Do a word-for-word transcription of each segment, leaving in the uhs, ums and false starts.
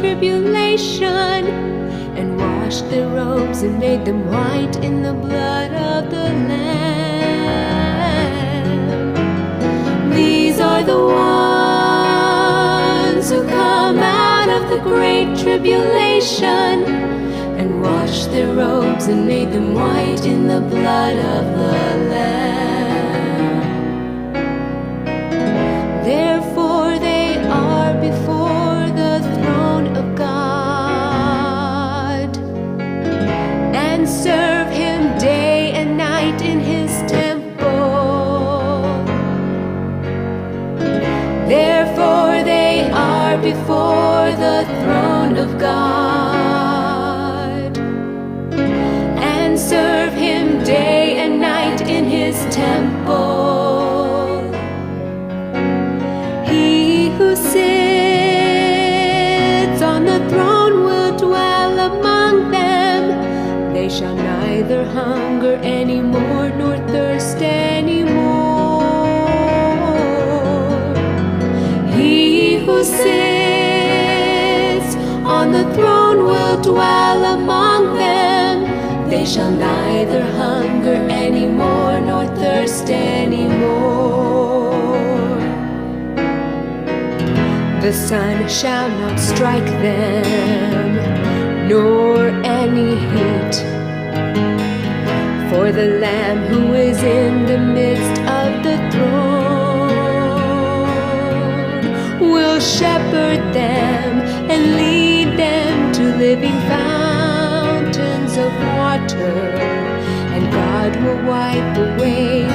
tribulation and washed their robes and made them white in the blood of the Lamb. These are the ones who come out of the great tribulation and washed their robes and made them white in the blood of the Lamb. Therefore, they are before the throne of God and serve him day and night in his temple. Therefore, they are before the throne of God and serve him day and night in his temple. He who sits on the throne will dwell among them. They shall neither hunger anymore nor thirst anymore. He who sits on the throne will dwell among them. They shall neither hunger anymore nor thirst anymore. The sun shall not strike them, nor any heat. For the Lamb who is in the midst of the throne will shepherd them and lead them to living fountains of water, and God will wipe away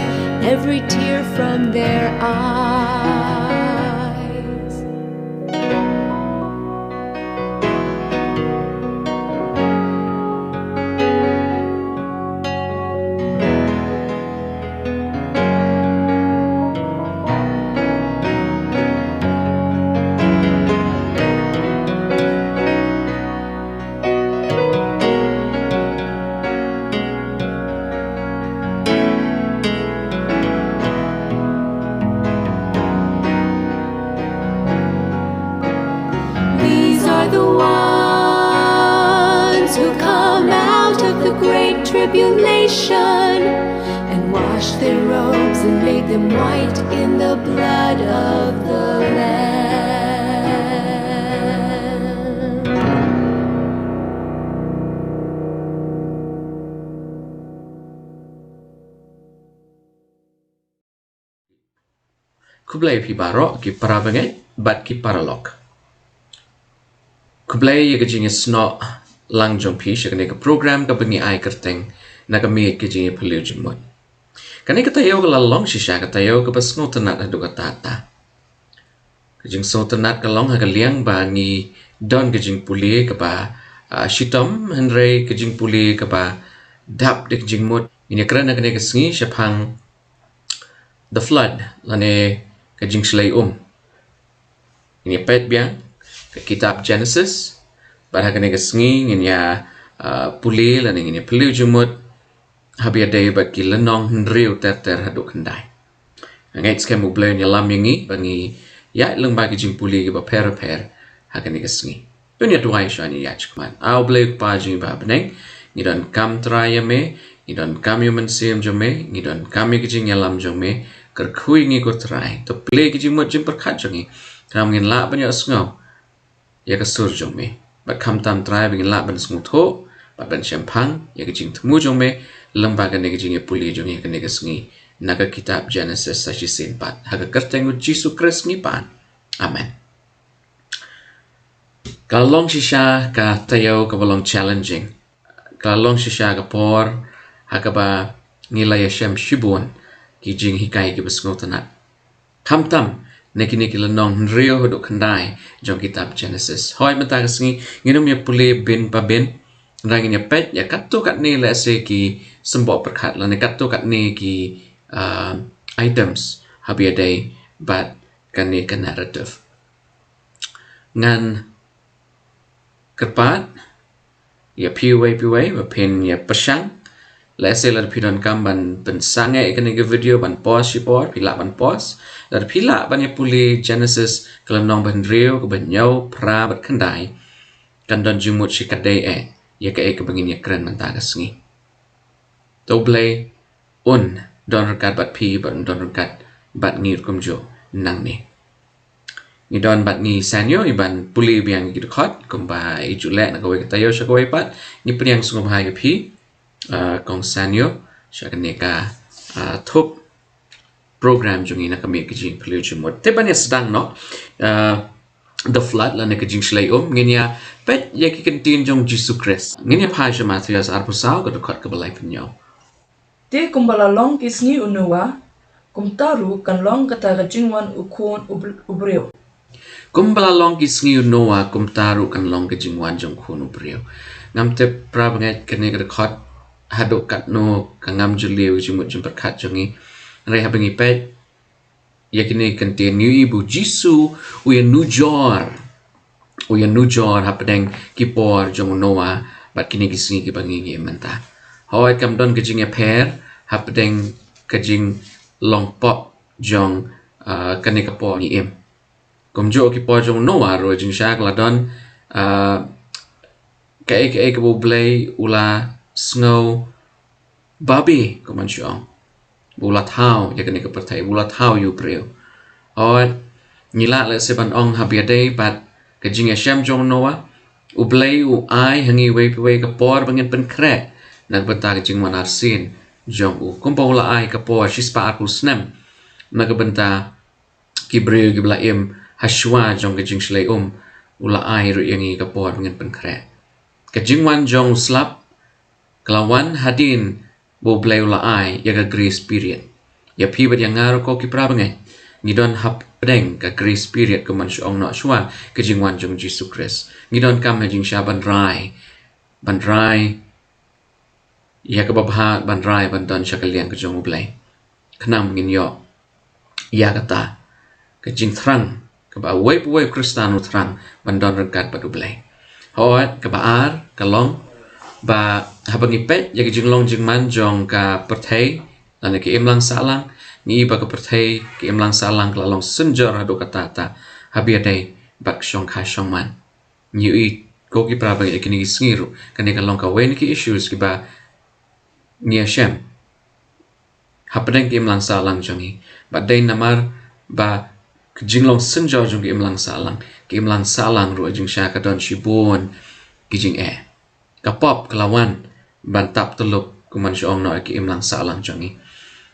every tear from their eyes. These are the ones who come out of the great tribulation and wash their robes and make them white in the blood of the Lamb. Khublei phi baroh ki para bangeit bad ki paralok. Khublei ïa ka jingïasnoh lang jong phi sha kane ka program kaba ngi ai kyrteng Na ka miej ka jingïaphylliew jingmut. Kane ka taïew ka la long shisha ka taïew kaba sngewtynnat haduh katta katta. Ka jingsngewtynnat ka long ha ka liang ba ngi don ka jingpule kaba, ah, shitom, hynrei ka jingpule kaba dap da ka jingmut. Ngin ïakren ha kane ka sngi shaphang the flood lane ka jingshlei um. Ngin ïa peit biang ka kitab Genesis, bad ha kane ka sngi ngin ïa, ah, pule lane ngin ïa phylliew jingmut haba ïadei bad ki lynnong hynriew ter ter haduh khyndai. Nga ngeit skhem U Blei un ïalam ïa ngi ba ngi ïaid lyngba ki jingpule kiba pher pher ha kane ka sngi. To ngin ïa duwai shuwa ngin ïa ïaid shakhmat. A U Blei U Kpa jong ngi uba ha bneng, ngi donkam Trai ïa me, ngi donkam ïa U Mynsiem jong me, ngi donkam ïa ka jingïalam jong me. Kyrkhu ïa ngi ko Trai, to plie ki jingmut jingpyrkhat jong ngi, khnang ba ngin lah ban ïohsngew ïa ka sur jong me, bad khamtam Trai ba ngin lah ban sngewthuh bad ban shemphang ïa ka jingthmu jong me lyngba kane ka jingïapule jong ngi ha kane ka sngi na ka kitab Genesis sa shisien pat. Ha ka kyrteng U Jisu Khrist ngi pan. Amen. Ka la long shisha ka taïew kaba long challenging. Ka la long shisha ka por ha kaba ngi la ïashem shibun ki jinghikai kiba sngewtynnat, khamtam na kine ki lynnong hynriew haduh khyndai jong kitab Genesis. Hooid, mynta ka sngi ngin ym ïa pule bin pa bin, hynrei ngin ïa peit ïa katto katne lehse ki symboh pyrkhat lane katto katne ki, ah, items haba ïadei bad kane ka narrative. Ngan kyrpad ïa phi uwei pa uwei ba phin ïa pyrshang. Lehse lada phi donkam ban pynsangeh ïa kane ka video ban pause shipor, phi lah ban pause. Lada phi lah ban ïa pule Genesis ka lynnong ba hynriew, kaba hynñiew, phra bad khyndai, kan don jingmut shi katdei eh ïa kaei kaba ngin ïakren mynta ka sngi. To Blei un don ryngkat bad phi bad un don ryngkat bad ngi kumjuh nangne. Ngi don bad ngi Sanyo i ban pule biang ki dkhot kumba i ju leh na kawei ka taïew sha kawei pat. Ngi pdiang sngewbha ïa phi, ah, kong Sanyo, sha kane ka, ah, thup program jong ngi na ka miet ka jingpyllun jingmut. Te ban ïa sdang noh, ah, The Flood lane ka jingshlei um, ngin ïa peit ïa ki kyntien jong Jisu Khrist. Ngin ïa phai sha Mathaios arphew saw ka dkhot kaba laiphew hynñiew. Te kumba la long ki sngi u Noah, kumta ruh kan long kata ka jingwan u Khun u br-, u briew. Kumba la long ki sngi u Noah, kumta ruh kan long ka jingwan jong u Khun u briew. Ngam tip para bangeit kane ka dkhot haduh katno ka ngam jylliew jingmut jingpyrkhat jong ngi. Hynrei haba ngi peit ïa kine ki kyntien ngi ïohi ba u Jisu u ïanujor, u ïanujor hapdeng ki por jong u Noah bad kine ki sngi kiba ngi ngi im mynta. Hooid, kam don ka jingïapher hapdeng ka jinglong pop jong, ah, kane ka por ngi im. Kumjuh ki por jong u Noah ruh jingshisha ka la don, ah, kaei kaei kaba u Blei u la sngew babe, kumban shu ong, ba u la thaw ïa kane ka pyrthei, ba u la thaw ïa u briew. Hooid, ngi lah lehse ban ong haba ïadei bad ka jingïashem jong u Noah, u Blei u ai ha ngi iwei pa iwei ka por ba ngin pynkhreh na ka bynta ka jingwan arsien jong u. Kumba u la ai ka por shispah arphew snem na ka bynta ki briew kiba la im hashwa jong ka jingshlei um, u la ai ruh ïa ngi ka por ba ngin pynkhreh. Ka jingwan jong u slap ka la wan hadien ba u Blei u la ai ïa ka grace period. Ïa phi bad ïa nga ruh ko ki para bangeit, ngi don hapdeng ka grace period kumban shu ong noh shwa ka jingwan jong u Jisu Khrist. Ngi donkam ha jingshisha ban rai, ban rai ïa kaba bha, ban rai ban don sha ka liang ka jong u Blei. Khnang ba ngin ïoh ïa kata ka jingthrang kaba uwei pa uwei u Khristan u thrang ban don ryngkat bad u Blei. Hooid, kaba ar ka long ba haba ngi peit ïa ka jinglong jingman jong ka pyrthei lane ka imlang sahlang, ngi i ba ka pyrthei, ka imlang sahlang ka la long synjor haduh katta katta haba ïadei bad ka shongkha shongman. Ngi ïohi ko ki para bangeit ïa kine ki sngi ruh kane ka long kawei na ki issues kiba ngi ïashem hapdeng ka imlang sahlang jong ngi. Bad dei namar ba ka jinglong synjor jong ka imlang sahlang, ka imlang sahlang ruh jingshisha ka don shibun ki jingeh. Ka pop ka la wan ban tap tyllup kumban shu ong noh ïa ka imlang sahlang jong ngi.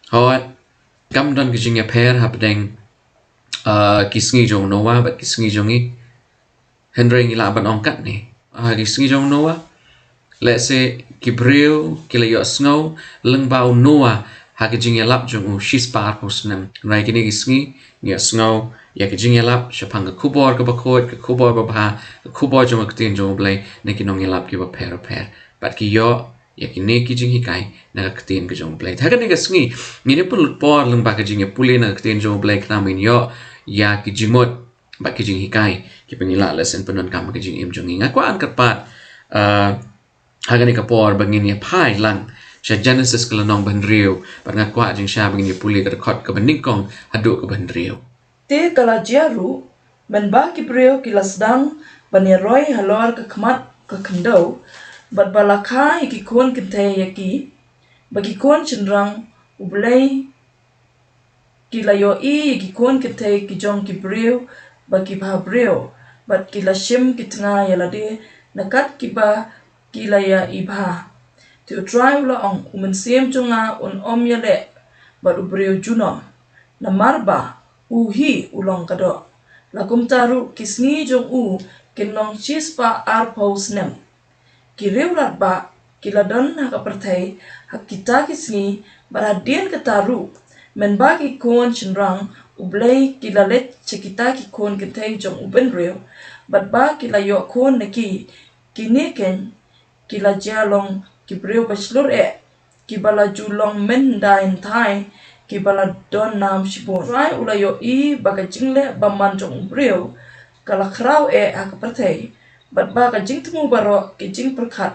Hooid, kam don ka jingïapher hapdeng, ah, ki sngi jong u Noah bad ki sngi jong ngi. Hynrei ngi lah ban ong katne, ha ki sngi jong u Noah, lehse ki briew ki la ïohsngew lyngba u Noah ha ka jingïalap jong u shispah arphew snem. Hynrei kine ki sngi ngi ïohsngew ïa ka jingïalap shaphang ka khubor kaba khuid, ka khubor ba bha, ka khubor jong ka ktien jong u Blei na ki nongïalap kiba pher bapher. Bad ki ïoh ïa kine ki jinghikai na ka ktien ka jong u Blei. Ha kane ka sngi ngin ïa pynlut por lyngba ka jingïapule na ka ktien jong u Blei khnang ba ngin ïoh ïa ki jingmut bad ki jinghikai kiba ngi lah lehse ban pyndonkam ha ka jingim jong ngi. Nga kwah ban kyrpad, ah, ha kane ka por ba ngin ïa phai lang sha Genesis ka lynnong ba hynriew, bad nga kwah jingshisha ba ngin ïa pule ka dkhot kaba nyngkong haduh kaba hynriew. Te ka la jia ruh, mynba ki briew ki la sdang ban ïaroi halor ka khmat ka khyndew, bad ba la kha ïa ki khun kynthei ïa ki, ba ki khun shynrang u Blei ki la ïohi ïa ki khun kynthei ki jong ki briew ba ki bhabriew, bad ki la shim ki tnga ïa lade na kat kiba ki la ïa i bha. Te U Trai u la ong, U Mynsiem jong nga un ym ïaleh bad u briew junom, namar ba u hi u long ka doh. La kumta ruh ki sngi jong u kin long shispah arphew snem. Ki riewradbah ki la don ha ka pyrthei ha kita ki sngi, bad hadien kata ruh, mynba ki khun shynrang U Blei ki la leit sha kita ki khun kynthei jong u bynriew, bad ba ki la ïoh khun na ki, kine keiñ ki la jia long ki briew ba shlur eh, kiba la ju long mynhyndai hynthai, kiba la don nam shibun. U Trai u la ïohi ba ka jingleh bymman jong u briew ka la khraw eh ha ka pyrthei, bad ba ka jingthmu baroh ki jingpyrkhat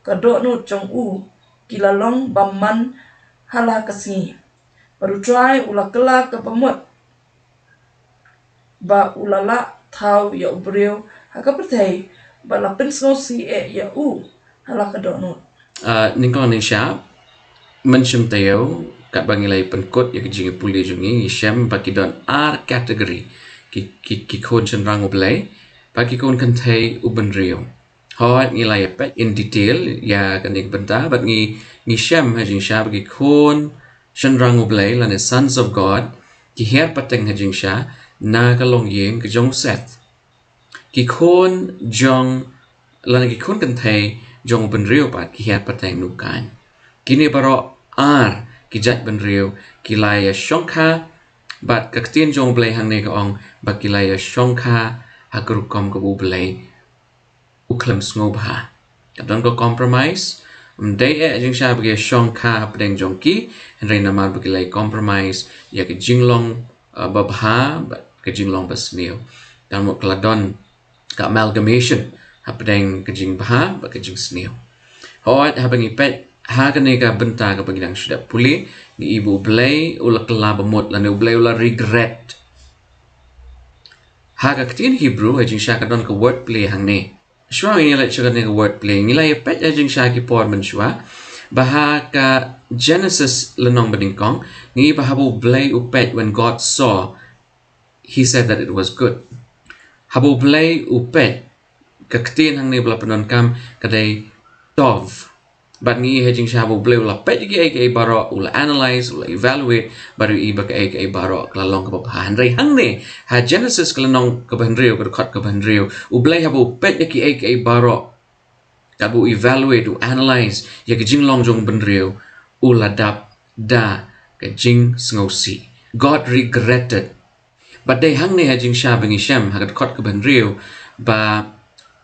ka dohnud jong u ki la long bymman ha la ka sngi. Bad U Trai u la kylla ka bamut ba u la lah thaw ïa u briew ha ka pyrthei, Bad la pynsngewsih eh ïa u ha la ka dohnud. Ah, nyngkong nyngshap, mynshem taïew, katba ngi la pynkut ïa ka jingïapule jong ngi, ngi shem ba ki don ar category. Ki, ki, ki khun shynrang U Blei, bad ki khun kynthei u bynriew. Hooid, ngi la ïa peit in detail ïa kane ka bynta, bad ngi, ngi shem ha jingshisha ba ki khun shynrang U Blei lane sons of God, ki hiar pateng ha jingshisha na ka longïing ka jong u Seth. Ki khun jong, lane ki khun kynthei jong u bynriew pat ki hiar pateng na u Kain. Kine baroh ar ki jait bynriew ki la ïa shongkha, bad ka ktien jong U Blei hangne ka ong ba ki la ïa shongkha ha ka rukom kaba U Blei u khlem sngewbha. Ka don ka compromise, ym dei eh jingshisha ba ki ïa shongkha hapdeng jong ki, hynrei namar ba ki la ïa compromise ïa ka jinglong, uh, babha bad ka jinglong basniew. Ka mut ka la don ka amalgamation hapdeng ka jingbha bad ka jingsniew. Hooid, haba ngi peit ha kane ka bynta kaba ngi dang shu dep pule, ngi i ba U Blei u la kylla bamut lane U Blei u la regret. Ha ka ktien Hebrew ha jingshisha ka don ka word play hangne. Shuwa ngin ïa leit sha kane ka word play, ngi la ïa peit ha jingshisha ki por mynshuwa ba ha ka Genesis lynnong banyngkong, ngi i ba haba U Blei u peit, when God saw, he said that it was good. Haba U Blei u peit, ka ktien hangne ba la pyndonkam ka dei tov. Bad ngi i ha jingshisha ba U Blei u la peit ïa kiei kiei baroh, u la analyze, u la evaluate, bad u i ba kaei kaei baroh ka la long kaba bha. Hynrei hangne ha Genesis ka lynnong kaba hynriew, ka dkhot kaba hynriew, U Blei haba u peit ïa kiei kiei baroh, katba u evaluate, u analyze ïa ka jinglong jong u bynriew, u la dap da ka jingsngewsih. God regretted. Bad dei hangne ha jingshisha ba ngi shem ha ka dkhot kaba hynriew ba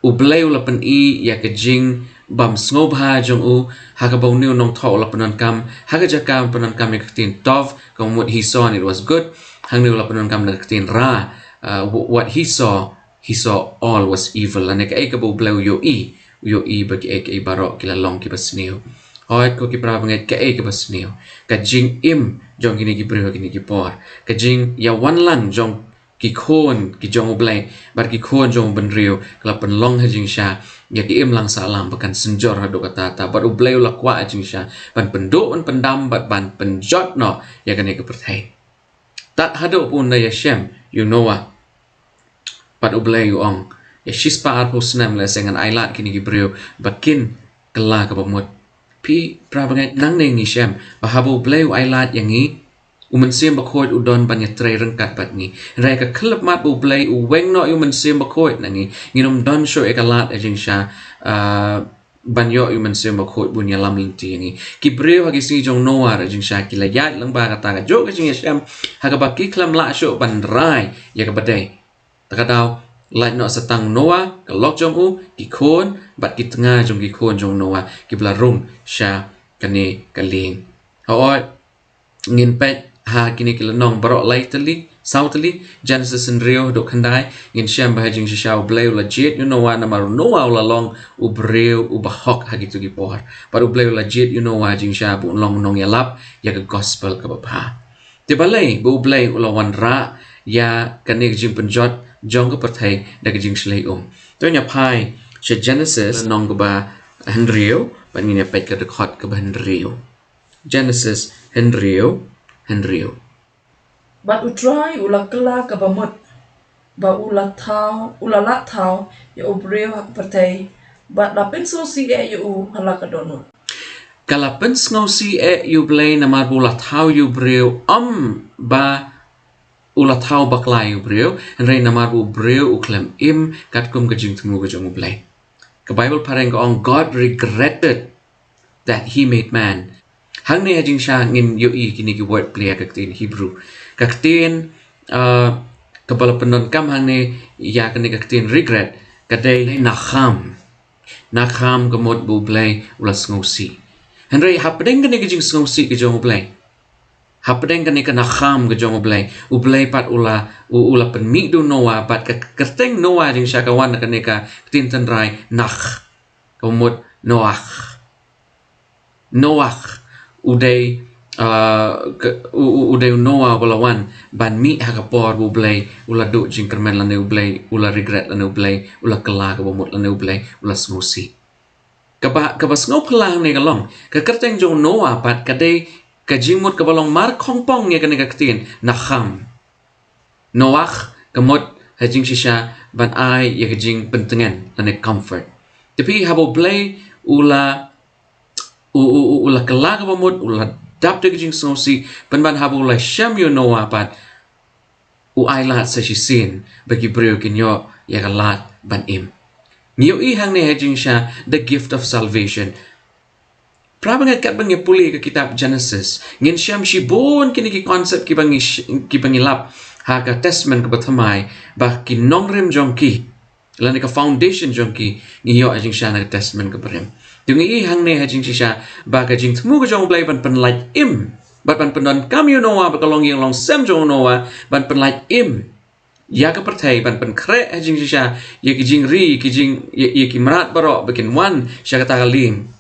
U Blei u la pyni ïa ka jingbymsngewbha jong u, ha kaba une u nongthoh u la pyndonkam, ha ka jaka u pyndonkam ïa ka ktien tov, ka mut he saw and it was good, hangne u la pyndonkam da ka ktien ra, uh, wh-, what he saw, he saw all was evil. Lane kaei kaba U Blei u ïohi, u ïohi ba kiei kiei baroh ki la long kiba sniew. Hooid ko ki para bangeit, kaei kaba sniew? Ka jingim jong kine ki briew ha kine ki por, ka jingïawanlang jong ki khun ki jong U Blei bad ki khun jong u bynriew, ka la pynlong ha jingshisha ïa ka imlang sahlang ba kan synjor haduh katta katta, bad U Blei u la kwah ha jingshisha ban pynduh, ban pyndam bad ban pynjot noh ïa kane ka pyrthei. Tad haduh ba un da ïashem ïa u Noah. Bad U Blei u ong, ïa shispah arphew snem lehse ngan ailad kine ki briew ba kin kylla kaba mut. Phi para bangeit, nangne ngi shem ba haba U Blei u ailad ïa ngi, U Mynsiem Bakhuid u don ban ïatrei ryngkat bad ngi. Hynrei ka khyllipmat ba U Blei u weng noh ïa U Mynsiem Bakhuid na ngi, ngin ym don shuh ïa ka lad ha jingshisha, ah, ban ïoh ïa U Mynsiem Bakhuid ban ïalam lynti ïa ngi. Ki briew ha ki sngi jong Noah ha jingshisha ki la ïaid lyngba kata kajuh ka jingïashem ha kaba ki khlem lah shuh ban rai ïa kaba dei. Ta ka daw, lait noh sa tang Noah, ka lok jong u, ki khun bad ki tnga jong ki khun jong Noah kiba la rung sha kane ka lieng. Hooid, ngin peit ha kine ki lynnong baroh lai tylli, saw tylli, Genesis hynriew haduh khyndai, ngin shem ba ha jingshisha U Blei u la jied ïa u Noah namar u Noah u la long u briew uba hok ha kito ki por. Bad U Blei u la jied ïa u Noah ha jingshisha ba un long u nongïalap ïa ka gospel kaba bha. Te balei ba U Blei u la wanrah ïa kane ka jingpynjot jong ka pyrthei da ka jingshlei um? To ngin ïa phai sha Genesis lynnong kaba hynriew, bad ngin ïa peit ka dkhot kaba hynriew. Genesis hynriew, hynriew. Bad U Trai u la kylla kaba mut ba u la thaw, u la lah thaw ïa u briew ha ka pyrthei, bad la pynsngewsih eh ïa u ha la ka dohnud. Ka la pynsngewsih eh ïa U Blei namar ba u la thaw ïa u briew, ym ba u la thaw bakla ïa u briew, hynrei namar ba u briew u khlem im katkum ka jingthmu ka jong U Blei. Ka Baibl phareng ka ong, God regretted that he made man. Hangne ha jingshisha ngin ïohi kine ki word play ha ka ktien Hebrew. Ka ktien, ah, kaba la pyndonkam hangne ïa kane ka ktien regret, ka dei nakham. Nakham ka mut ba U Blei u la sngewsih. Hynrei hapdeng kane ka jingsngewsih ka jong U Blei, hapdeng kane ka nakham ka jong U Blei, U Blei pat u la, u, u la pynmih da u Noah, bad ka kyrteng Noah ha jingshisha ka wan na kane ka ktien tynrai nakh, ka mut Noah. Noah, u dei ah, ka, u, u, u dei u Noah ba la wan ban mih ha ka por ba U Blei u la duh jingkyrmen lane U Blei u la regret lane U Blei u la kylla ka bamut lane U Blei u la sngewsih. Kaba, kaba sngewphylla hangne ka long, ka kyrteng jong u Noah pat ka dei ka jingmut kaba long mar khongpong ïa kane ka ktien, Naham. Noah ka mut ha jingshisha ban ai ïa ka jingpyntngen lane comfort. Te phi, haba U Blei u la, u, u, u, u la kylla ka bamut, u la dap da ka jingsngewsih, pynban haba u la shem ïa u Noah pat, u ai lad sa shisien ba ki briew kin ïoh ïa ka lad ban im. Ngi ïohi hangne ha jingshisha the gift of salvation. Para bangeit, katba ngi pule ka kitab Genesis, ngin shem shibun kine ki concept kiba ngi sh-, kiba ngi lap ha ka Testament kaba thymmai, ba ki nongrim jong ki lane ka foundation jong ki ngi ïoh ha jingshisha na ka Testament kaba rim. Te ngi ïohi hangne ha jingshisha ba ka jingthmu ka jong U Blei ban pynlait im bad ban pyndonkam ïa u Noah bad ka longïing longsem jong u Noah ban pynlait im ïa ka pyrthei, ban pynkhreh ha jingshisha ïa ki jingri, ki jing, ïa, ïa ki mrad baroh ba kin wan sha kata ka lieng.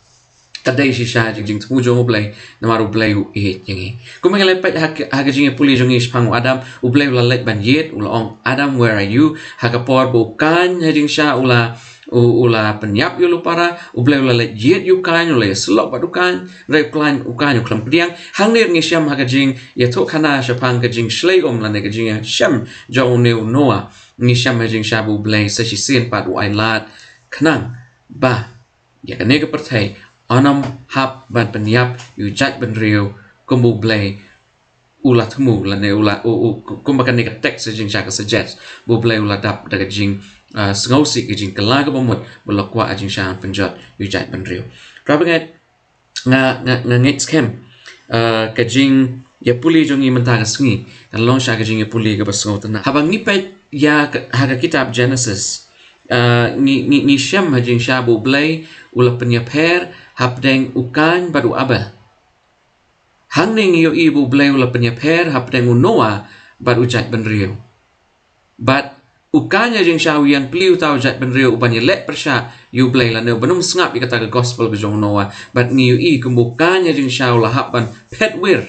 Ka dei shisha jing, jingthmu jong U Blei, namar U Blei u ïeit ïa ngi. Kumba ngi la peit ha ka, ha ka jingïapule jong ngi shaphang u Adam, U Blei u la leit ban ïeit, u la ong, "Adam, where are you?" Ha ka por ba u Kain ha jingshisha u la, u, u la pynïap ïa u para, U Blei u la leit ïeit ïa u Kain, u la ïasyllok bad u Kain, hynrei u Kain, u Kain u khlem pdiang. Hangne ngi shem ha ka jingïathuhkhana shaphang ka jingshlei um lane ka jingïashem jong une u Noah, ngi shem ha jingshisha ba U Blei sa shisien pat u ai lad khnang ba ïa kane ka pyrthei yn ym hap ban pynïap ïa u jaitbynriew kumba U Blei u la thmu lane u la, u, u, kumba kane ka text ha jingshisha ka suggest, ba U Blei u la dap da ka jing, ah, sngewsih, ka jingkylla kaba mut, ba la kwah ha jingshisha ban pynjot ïa u jaitbynriew. Para bangeit, nga, nga, nga ngeit skhem, ah, ka jingïapule jong ngi mynta ka sngi kan long shisha ka jingïapule kaba sngewtynnat. Haba ngi peit ïa ka, ha ka kitab Genesis, ah, ngi, ngi, ngi shem ha jingshisha ba U Blei u la pynïapher hapdeng u Kain bad u Abel. Hangne ngi ïohi ba U Blei u la pynïapher hapdeng u Noah bad u jaitbynriew. Bad u Kain ha jingshisha u ïeng plie uta u jaitbynriew uban ïaleh pyrshah ïa U Blei lane uban ym sngap ïa kata ka gospel ka jong u Noah. Bad ngi ïohi kumba u Kain ha jingshisha u la hap ban phet wir.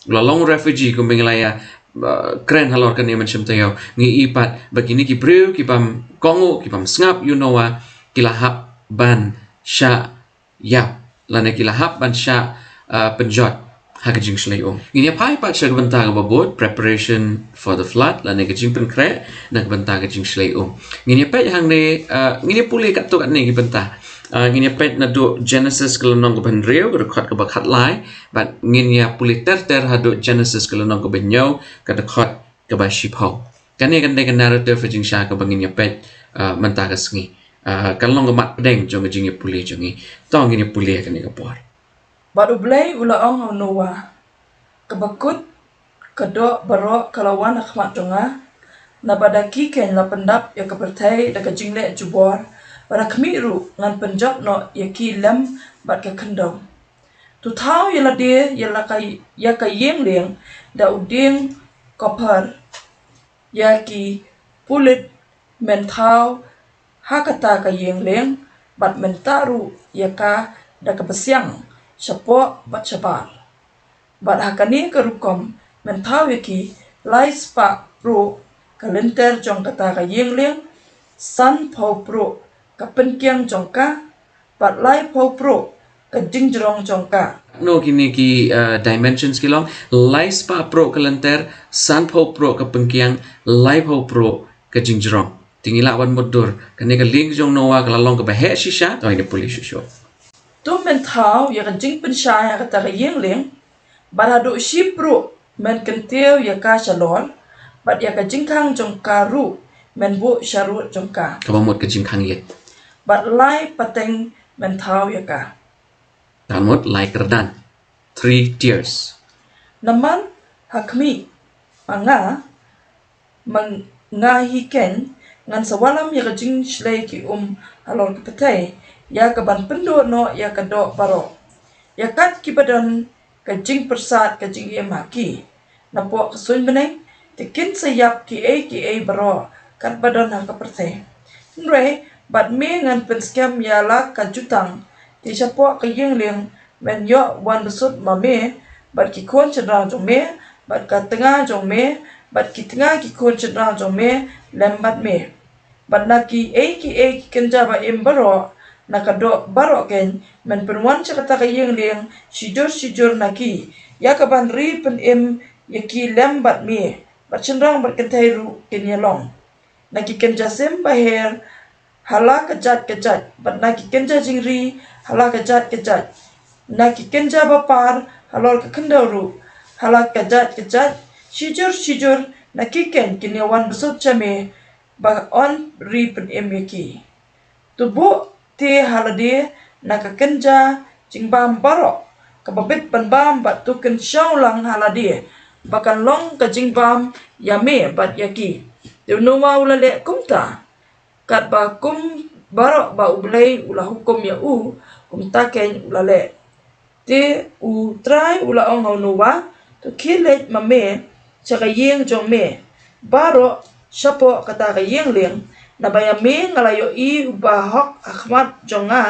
U la long refugee kumba ngi la ïa, uh, kren halor kane mynshwa taïew. Ngi ïohi pat ba kine ki briew kibym kohnguh, kibym sngap ïa u Noah, ki la hap ban shah ïap lane ki la hap ban shah, uh, pynjot ha ka jingshlei um. Ngin ïa phai pat sha ka bynta kaba bud, preparation for the flood, lane ka jingpynkhreh na ka bynta ka jingshlei um. Ngin ïa peit hangne, uh, ngin ïa pule katto katne ki bynta. Uh, ngin ïa peit naduh Genesis ka lynnong kaba hynriew, ka dkhot kaba khatlai, bad ngin ïa pule ter ter haduh Genesis ka lynnong kaba hynñiew, ka dkhot kaba shiphew. Kane kan dei ka narrative ha jingshisha kaba ngin ïa peit, uh, mynta ka sngi. Uh, kan long ka mat pdeng jong ka jingïapule jong ngi. To ngin ïa pule ha kane ka por. Bad U Blei u la ong ha u Noah, "Kaba kut ka doh baroh ka la wan ha khmat jong nga, naba da ki keiñ la pyndap ïa ka pyrthei da ka jingleh jubor, bad ha khmih ruh ngan pynjot noh ïa ki lem bad ka khyndew. To thaw ïa lade ïa la ka, ïa ka ïing lieng da u dieng kopar, ïa ki pulit men thaw ha kata ka ïing lieng, bad men tah ruh ïa ka da kaba siang shapoh bad shabar. Bad ha kane ka rukom men thaw ïa ki lai spah pruh ka lynter jong kata ka ïing lieng, sanphew pruh ka pynkiang jong ka, bad laiphew pruh ka jingjrong jong ka." Katno kine ki, uh, dimensions ki long? Lai spah pruh ka lynter, sanphew pruh ka pynkiang, laiphew pruh ka jingjrong. Te ngi lah ban mutdur, kane ka lieng jong u Noah ka la long kaba heh shisha. To ngin ïa pule shuh shuh. To men thaw ïa ka jingpynshai ha kata ka ïing lieng, bad haduh shipruh men kyntiew ïa ka shalor, bad ïa ka jingkhang jong ka ruh men buh sharud jong ka. Kaba mut ka jingkhang ïit. Bad lai pateng men thaw ïa ka. Kaba mut lai kyrdan. Three tiers. Namar ha khmih ma nga, ma nga hi keiñ, ngan sa wallam ïa ka jingshlei ki um halor ka pyrthei, ïa kaban pynduh noh ïa ka doh baroh, ïa kat kiba don ka jingpyrsad ka jingim ha ki. Napoh ka suiñ bneng te kin sa ïap kiei kiei baroh katba don ha ka pyrthei. Hynrei bad me ngan pynskhem ïa la ka jutang, te shapoh ka ïing lieng men ïoh wan da sut ma me, bad ki khun shynrang jong me, bad ka tnga jong me, bad ki tnga ki khun shynrang jong me lem bad me. Bad na kiei kiei ki kynja ba im baroh, na ka doh baroh keiñ, men pynwan sha kata ka ïing lieng shijur shijur na ki, ïa kaban ri pynim ïa ki lem bad me, bad shynrang bad kynthei ruh kin ïalong. Na ki kynja sim baher ha la ka jait ka jait, bad na ki kynja jingri ha la ka jait ka jait, na ki kynja bapar halor ka khyndew ruh ha la ka jait ka jait, shijur shijur na ki keiñ kin ïawan bsut sha me, ba yn ri pynim ïa ki. To buh te ha lade na ka kynja jingbam baroh kaba bit ban bam, bad to kynshew lang ha lade, ba kan long ka jingbam ïa me bad ïa ki. Te u Noah u la leh kumta, katba kum baroh ba U Blei u la hukum ïa u, kumta keiñ u la leh. Te U Trai u la ong ha u Noah, to khie leit ma me sha ka ïing jong me baroh shapoh kata ka ïing lieng, naba ïa me nga la ïohi uba hok ha khmat jong nga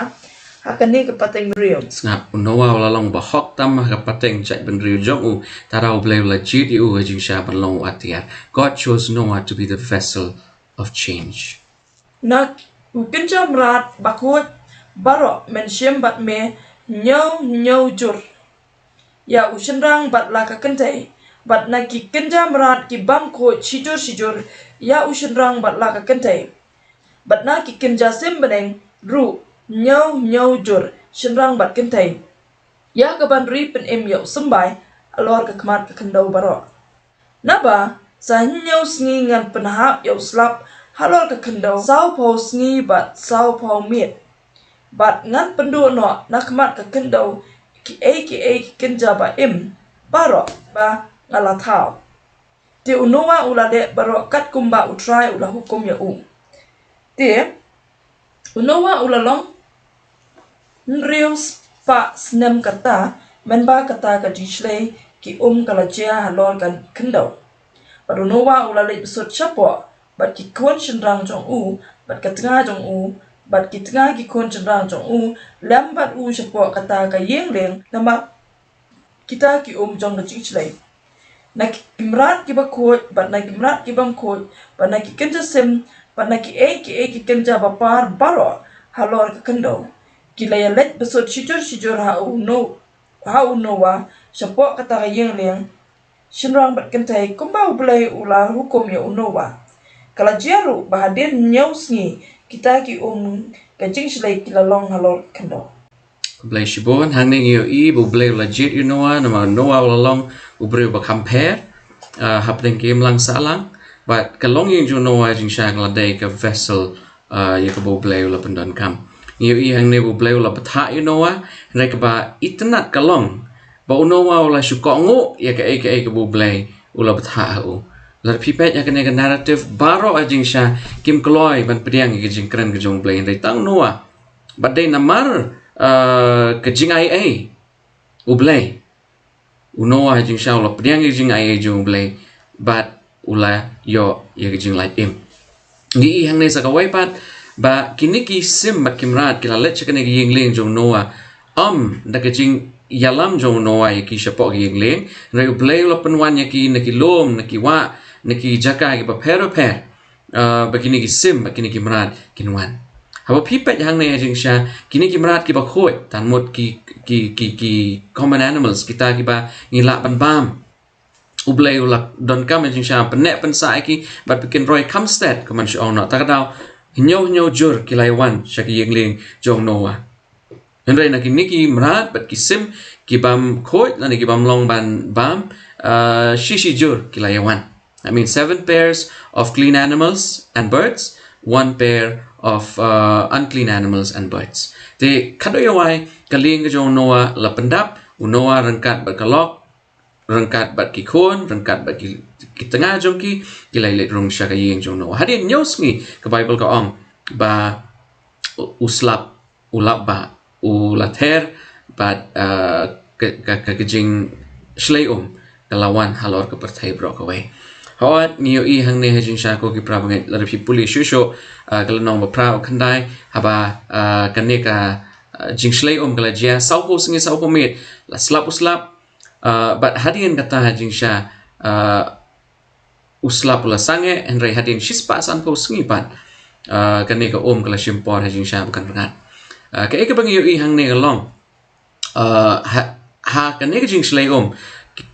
ha kane ka pateng briew. Sngap, u Noah u la long uba hok tam ha ka pateng jaitbynriew jong u, te U Blei u la jied ïa u ha jingshisha ban long u atiar. God chose Noah to be the vessel of change. Na u kynja mrad bakhuid baroh men shim bad me hynñiew hynñiew jur ïa u shynrang bad la ka kynthei, bad na ki kynja mrad ki bam khuid shijur shijur ïa u shynrang bad la ka kynthei, bad na ki kynja sim bneng ruh hynñiew hynñiew jur shynrang bad kynthei, ïa kaban ri pynim ïa u symbai halor ka khmat ka khyndew baroh. Naba sa hynñiew sngi ngan pynhap ïa u slap halor ka khyndew sawphew sngi bad sawphew miet, bad ngan pynduh noh na khmat ka khyndew kiei kiei ki kynja ba im baroh ba nga la thaw. Te u Noah u la leh baroh katkum ba U Trai u la hukum ïa u. Te u Noah u la long hynriew spah snem kata, mynba kata ka jingshlei ki um ka la jia halor ka khyndew. Bad u Noah u la leit bsut shapoh, bad ki khun shynrang jong u, bad ka tnga jong u, bad ki tnga ki khun shynrang jong u lem bad u shapoh kata ka ïing lieng, namar kita ki um jong ka jingshlei. Na ki mrad ki bakhuid, bad na ki mrad ki bam khuid, bad na ki kynja sim, bad na kiei kiei ki kynja bapar baroh halor ka khyndew, ki la ïaleit bsut shijur shijur ha u No-, ha u Noah shapoh kata ka ïing lieng, shynrang bad kynthei, kumba U Blei u la hukum ïa u Noah. Ka la jia ruh ba hadien hynñiew sngi kita ki um ka jingshlei ki la long halor ka khyndew. Khublei shibun. Hangne ngi ïohi ba U Blei u la jied ïa u Noah, namar u Noah u la long u briew ba kham pher, ah, hapdeng ka imlang sahlang. Bad ka longïing jong u Noah jingshisha ka la dei ka vessel, ah, ïa kaba U Blei u la pyndonkam. Ngi ïohi hangne ba U Blei u la bthah ïa u Noah, hynrei kaba itynnad ka long ba u Noah u la shu kohnguh ïa kaei kaei kaba U Blei u la bthah ha u. Lada phi peit ïa kane ka narrative, baroh ha jingshisha kim kloi ban pdiang ïa ka jingkren ka jong U Blei, hynrei tang u Noah. Bad dei namar, eh, ka jingaiei U Blei, u Noah ha jingshisha u la pdiang ïa ka jingaiei jong U Blei, bad u la ïoh ïa ka jinglait im. Ngi i hangne sa kawei pat ba kine ki sim bad ki mrad ki la leit sha kane ka ïing lieng jong u Noah, ym da ka jingïalam jong u Noah ïa ki shapoh ka ïing lieng, hynrei U Blei u la pynwan ïa ki na ki lum, na ki wah, na ki jaka kiba pher bapher. Ah, ba kine ki sim, ba kine ki mrad kin wan. Haba phi peit hangne ha jingshisha, kine ki mrad kiba khuid, tang mut ki, ki, ki, ki common animals, kita kiba ngi lah ban bam. U Blei u la donkam ha jingshisha pynneh pynsah ïa ki, bad phi kin roi kham stet, kumban shu ong noh. Ta ka daw, hynñiew hynñiew jur ki la ïawan sha ka ïing lieng jong u Noah. Hynrei na kine ki mrad bad ki sim ki bam khuid lane ki bym long ban bam, ah, shi shi jur ki la ïawan. I mean, seven pairs of clean animals and birds, one pair of, uh, unclean animals and birds. Te khadduh ïa wai ka lieng ka jong u Noah la pyndap, u Noah ryngkat bad ka lok, ryngkat bad ki khun, ryngkat bad ki, ki tnga jong ki, ki la leit rung sha ka ïing jong u Noah. Hadien hynñiew sngi ka Baibl ka ong ba u, u slap, u lap ba u la ther, bad, ah, ka, ka, ka, ka jingshlei um ka la wan halor ka pyrthei baroh kawei. Hooid, ngi ïohi hangne ha jingshisha ko ki para bangeit, lada phi pule shuh shuh, ah, ka lynnong ba phra u khyndai, haba, ah, kane ka, ah, jingshlei um ka la jia, sawphew sngi sawphew miet la slap u slap, Uh, bad hadien kata ha jingshisha, uh, u slap u la sangeh, hynrei hadien shispah sanphew sngi pat, uh, kane ka um ka la shim por ha jingshisha ba kan rngat. Uh, kaei kaba ngi ïohi hangne ka long, uh, ha, ha kane ka jingshlei um,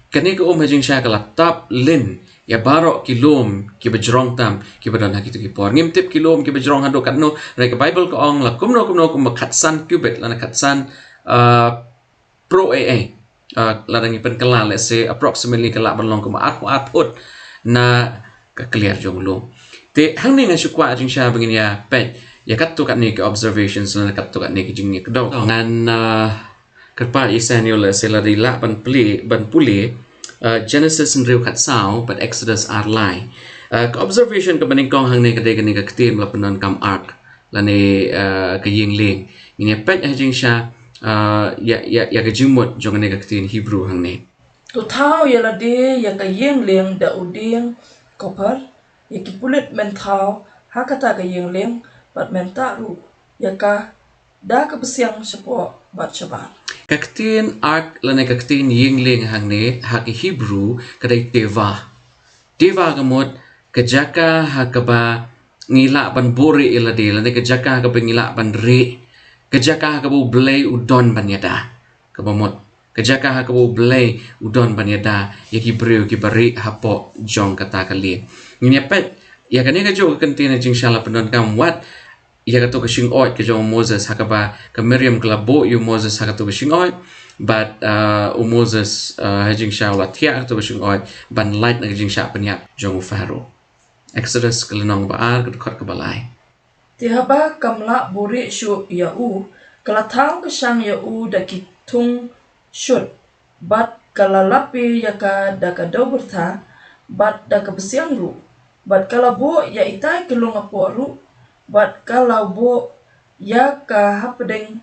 kane ka um ha jingshisha ka la tap lin ïa baroh ki lum kiba jrong tam kiba don ha kito ki por. Ngim tip ki lum kiba jrong haduh katno, hynrei ka Baibl ka ong la kumno kumno kumba khatsan cubit lane khatsan, uh, pruh ei ei. Uh, lada ngi pynkylla, let's say, approximately ka lah ban long kumba arphew ar phut na ka kliar jong u lum. Te hangne nga shu kwah jingshisha ba ngin ïa peit ïa katto katne ki observations lane katto katne ki jingïakdew. Ngan, uh, kyrpad ïa i Samuel, let's say, lada i lah ban pule, ban pule, uh, Genesis hynriew khatsaw bad Exodus ar lai. Uh, ka observation kaba nyngkong hangne ka dei kane ka ktien ba la pyndonkam ark lane, uh, ka ïing lieng. Ngin ïa peit ha jingshisha, uh, ïa, ïa, ïa ka jingmut jong kane ka ktien Hebrew hangne. To thaw ïa lade ïa ka ïing lieng da u dieng kopar, ïa ki pulit men thaw ha kata ka ïing lieng, bad men tah ruh ïa ka da ka bsiang shapoh bad shabar. Ka ktien ark lane ka ktien ïing lieng hangne ha ki Hebrew ka dei teva. Teva ka mut ka jaka ha kaba ngi lah ban buhrieh ïa lade, lane ka jaka ha kaba ngi lah ban rieh, ka jaka ha kaba U Blei u don ban ïada. Kaba mut ka jaka ha kaba U Blei u don ban ïada ïa ki briew kiba rieh hapoh jong kata ka lieng. Ngin ïa peit ïa kane kajuh ka ktien ha jingshisha la pyndonkam wat ïa kato ka shingoit ka jong u Moses, ha kaba ka Miriam ka la buh ïa u Moses ha kato ka shingoit, bad, uh, u Moses, uh, ha jingshisha u la thiah kato ka shingoit ban lait na ka jingshah pynïap jong u Pharaoh. Exodus ka lynnong ba ar, ka dkhot kaba lai. Te haba kam lah buhrieh shuh ïa u, ka la thaw ka shang ïa u da ki thung shut, bad ka la lapi ïa ka da ka dew byrtha, bad da ka bsiang ruh, bad ka la buh ïa itai ki lung hapoh ruh, bad ka la buh ïa ka hapdeng